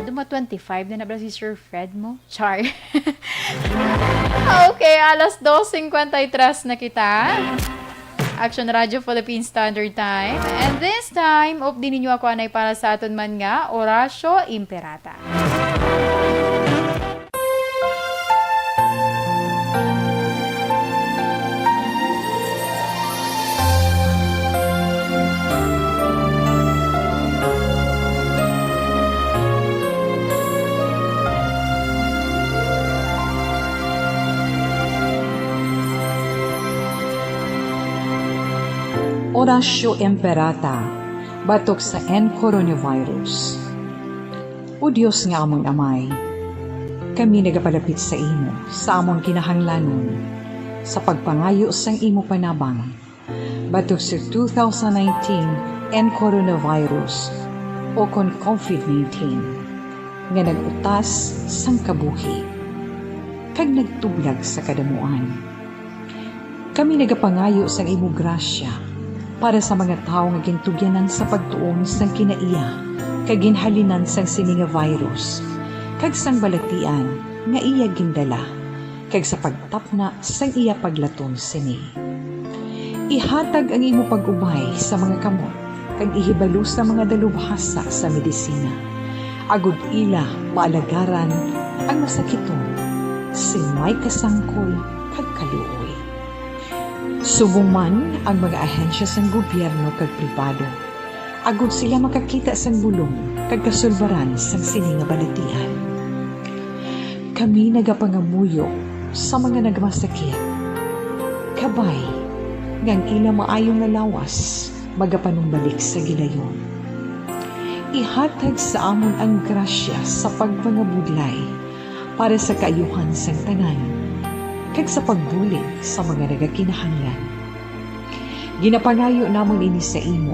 Do mga twenty-five na na ba si Sir Fred mo? Char. Okay, alas dos cincuenta y tres na kita. Action Radio Philippine Standard Time. And this time, updi ninyo ako anay para sa aton man nga Orasyo Imperata. Orasyo Imperata batok sa N coronavirus. O Dios nga amon Amay, kami nagapalapit sa imo sa amon kinahanglanon sa pagpangayo sang imo panabang batok sa two thousand nineteen N coronavirus, o kon COVID nineteen, nga nag-utas sang kabuhi kag nagtublag sa kadamuan. Kami nagapangayo sang imo grasya para sa mga tawo nga gintugyanan sa pagtuon sang kinaiya kag ginhalinan sang sini nga virus, kag sang balatian nga iya gindala, kag sa pagtapna sang iya paglaton sini. Ihatag ang imo pag-ubay sa mga kamot kag ihibalo sa mga dalubhasa sa medisina, agod ila maalagaran ang masakiton sing may kasangkol kag kaluoy. Subong man ang mga ahensya sang gobyerno kag pribado, agod sila makakita sang bulong kag kasulbaran sang sini nga balatian. Kami nagapangamuyo sa mga nagmasakit, kabay nga ang ila maayo nga lawas magapanumbalik sa gilayon. Ihatag sa amon ang grasya sa pagpangabudlay para sa kaayuhan sang tanan, kag sa pagbulig sa mga nagakinahanglan. Ginapangayo namon ini sa imo,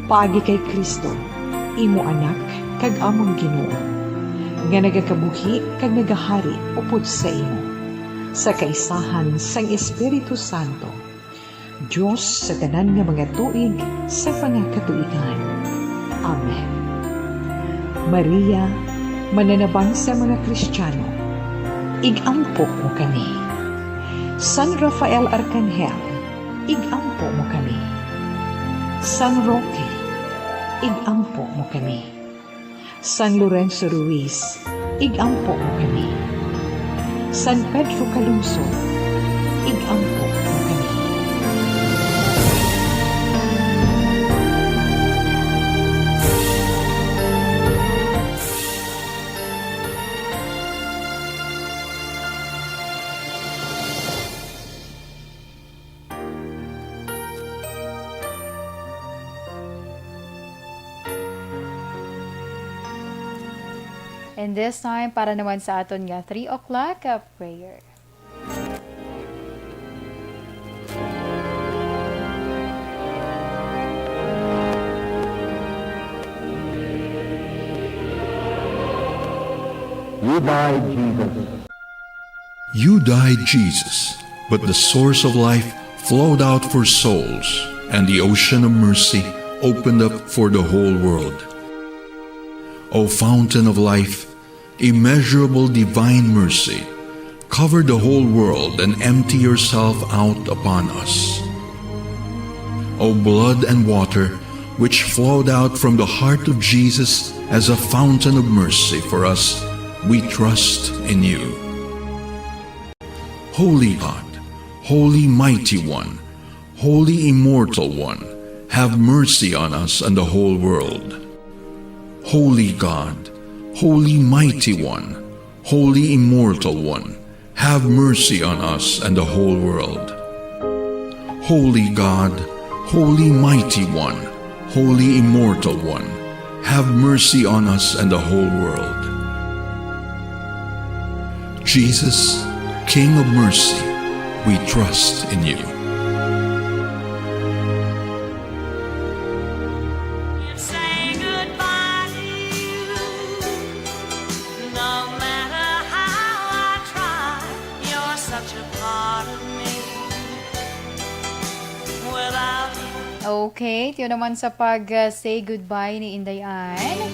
paagi kay Cristo, imo Anak kag amon Ginoo, nga nagakabuhi kag nagahari upod sa imo, sa kaisahan sang Espiritu Santo, Dios sa tanan nga mga tuig sa mga katuigan. Amen. Maria, mananabang sa mga Kristiyano, ig-ampo mo kami. San Rafael Arkanghel, ig-ampo mo kami. San Roque, ig-ampo mo kami. San Lorenzo Ruiz, ig-ampo mo kami. San Pedro Calungsod, ig-ampo mo kami. And this time, para naman sa aton nga three o'clock, uh, prayer. You died, Jesus. You died, Jesus, but the source of life flowed out for souls, and the ocean of mercy opened up for the whole world. O fountain of life, immeasurable divine mercy, cover the whole world and empty yourself out upon us. O blood and water, which flowed out from the heart of Jesus as a fountain of mercy for us, we trust in you. Holy God, Holy Mighty One, Holy Immortal One, have mercy on us and the whole world. Holy God, Holy Mighty One, Holy Immortal One, have mercy on us and the whole world. Holy God, Holy Mighty One, Holy Immortal One, have mercy on us and the whole world. Jesus, King of mercy, we trust in you. Say goodbye to you. No matter how I try, you're such a part of me. Without you. Okay, tiyo naman sa pag uh, say goodbye ni Inday Ann.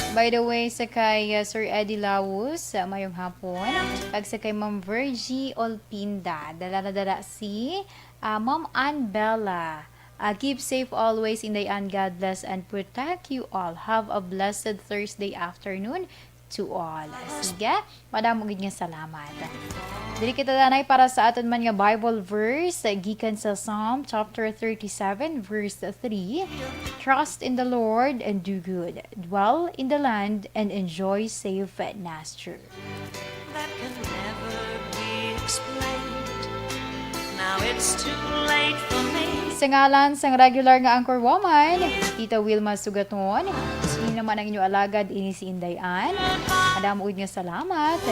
By the way, sa kay uh, Sir Eddie Laus, uh, mayong hapon. Kag sa kay Ma'am Virgie Olpinda, dala na dala si uh, Ma'am Ann Bella. Uh, keep safe always, Inday Ann. God bless and protect you all. Have a blessed Thursday afternoon to all. Sige, madamo gid nga salamat. Diri kita danay para sa aton man nga Bible verse gikan sa Psalm chapter thirty-seven, verse three. "Trust in the Lord and do good. Dwell in the land and enjoy safe pasture." That can never be explained. Now it's too late for me. Sa ngalan sang regular nga anchor woman, Tita Wilma Sugaton, ini naman ang inyo alagad, ini si Inday Ann. Madamo gid nga salamat.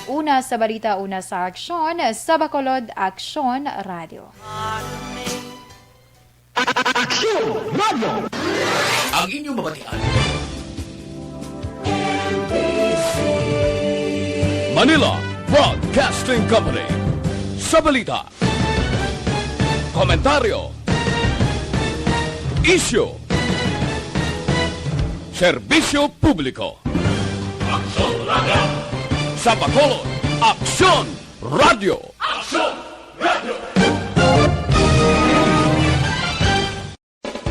Una sa balita, una sa aksyon, sa Bacolod Aksyon Radio. Aksyon Radio. Ang inyong mabatian. Manila Broadcasting Company. Sa balita, komentaryo, isyu, serbisyo publiko. Aksyon Radio. Sa Bacolod, Aksyon Radio. Aksyon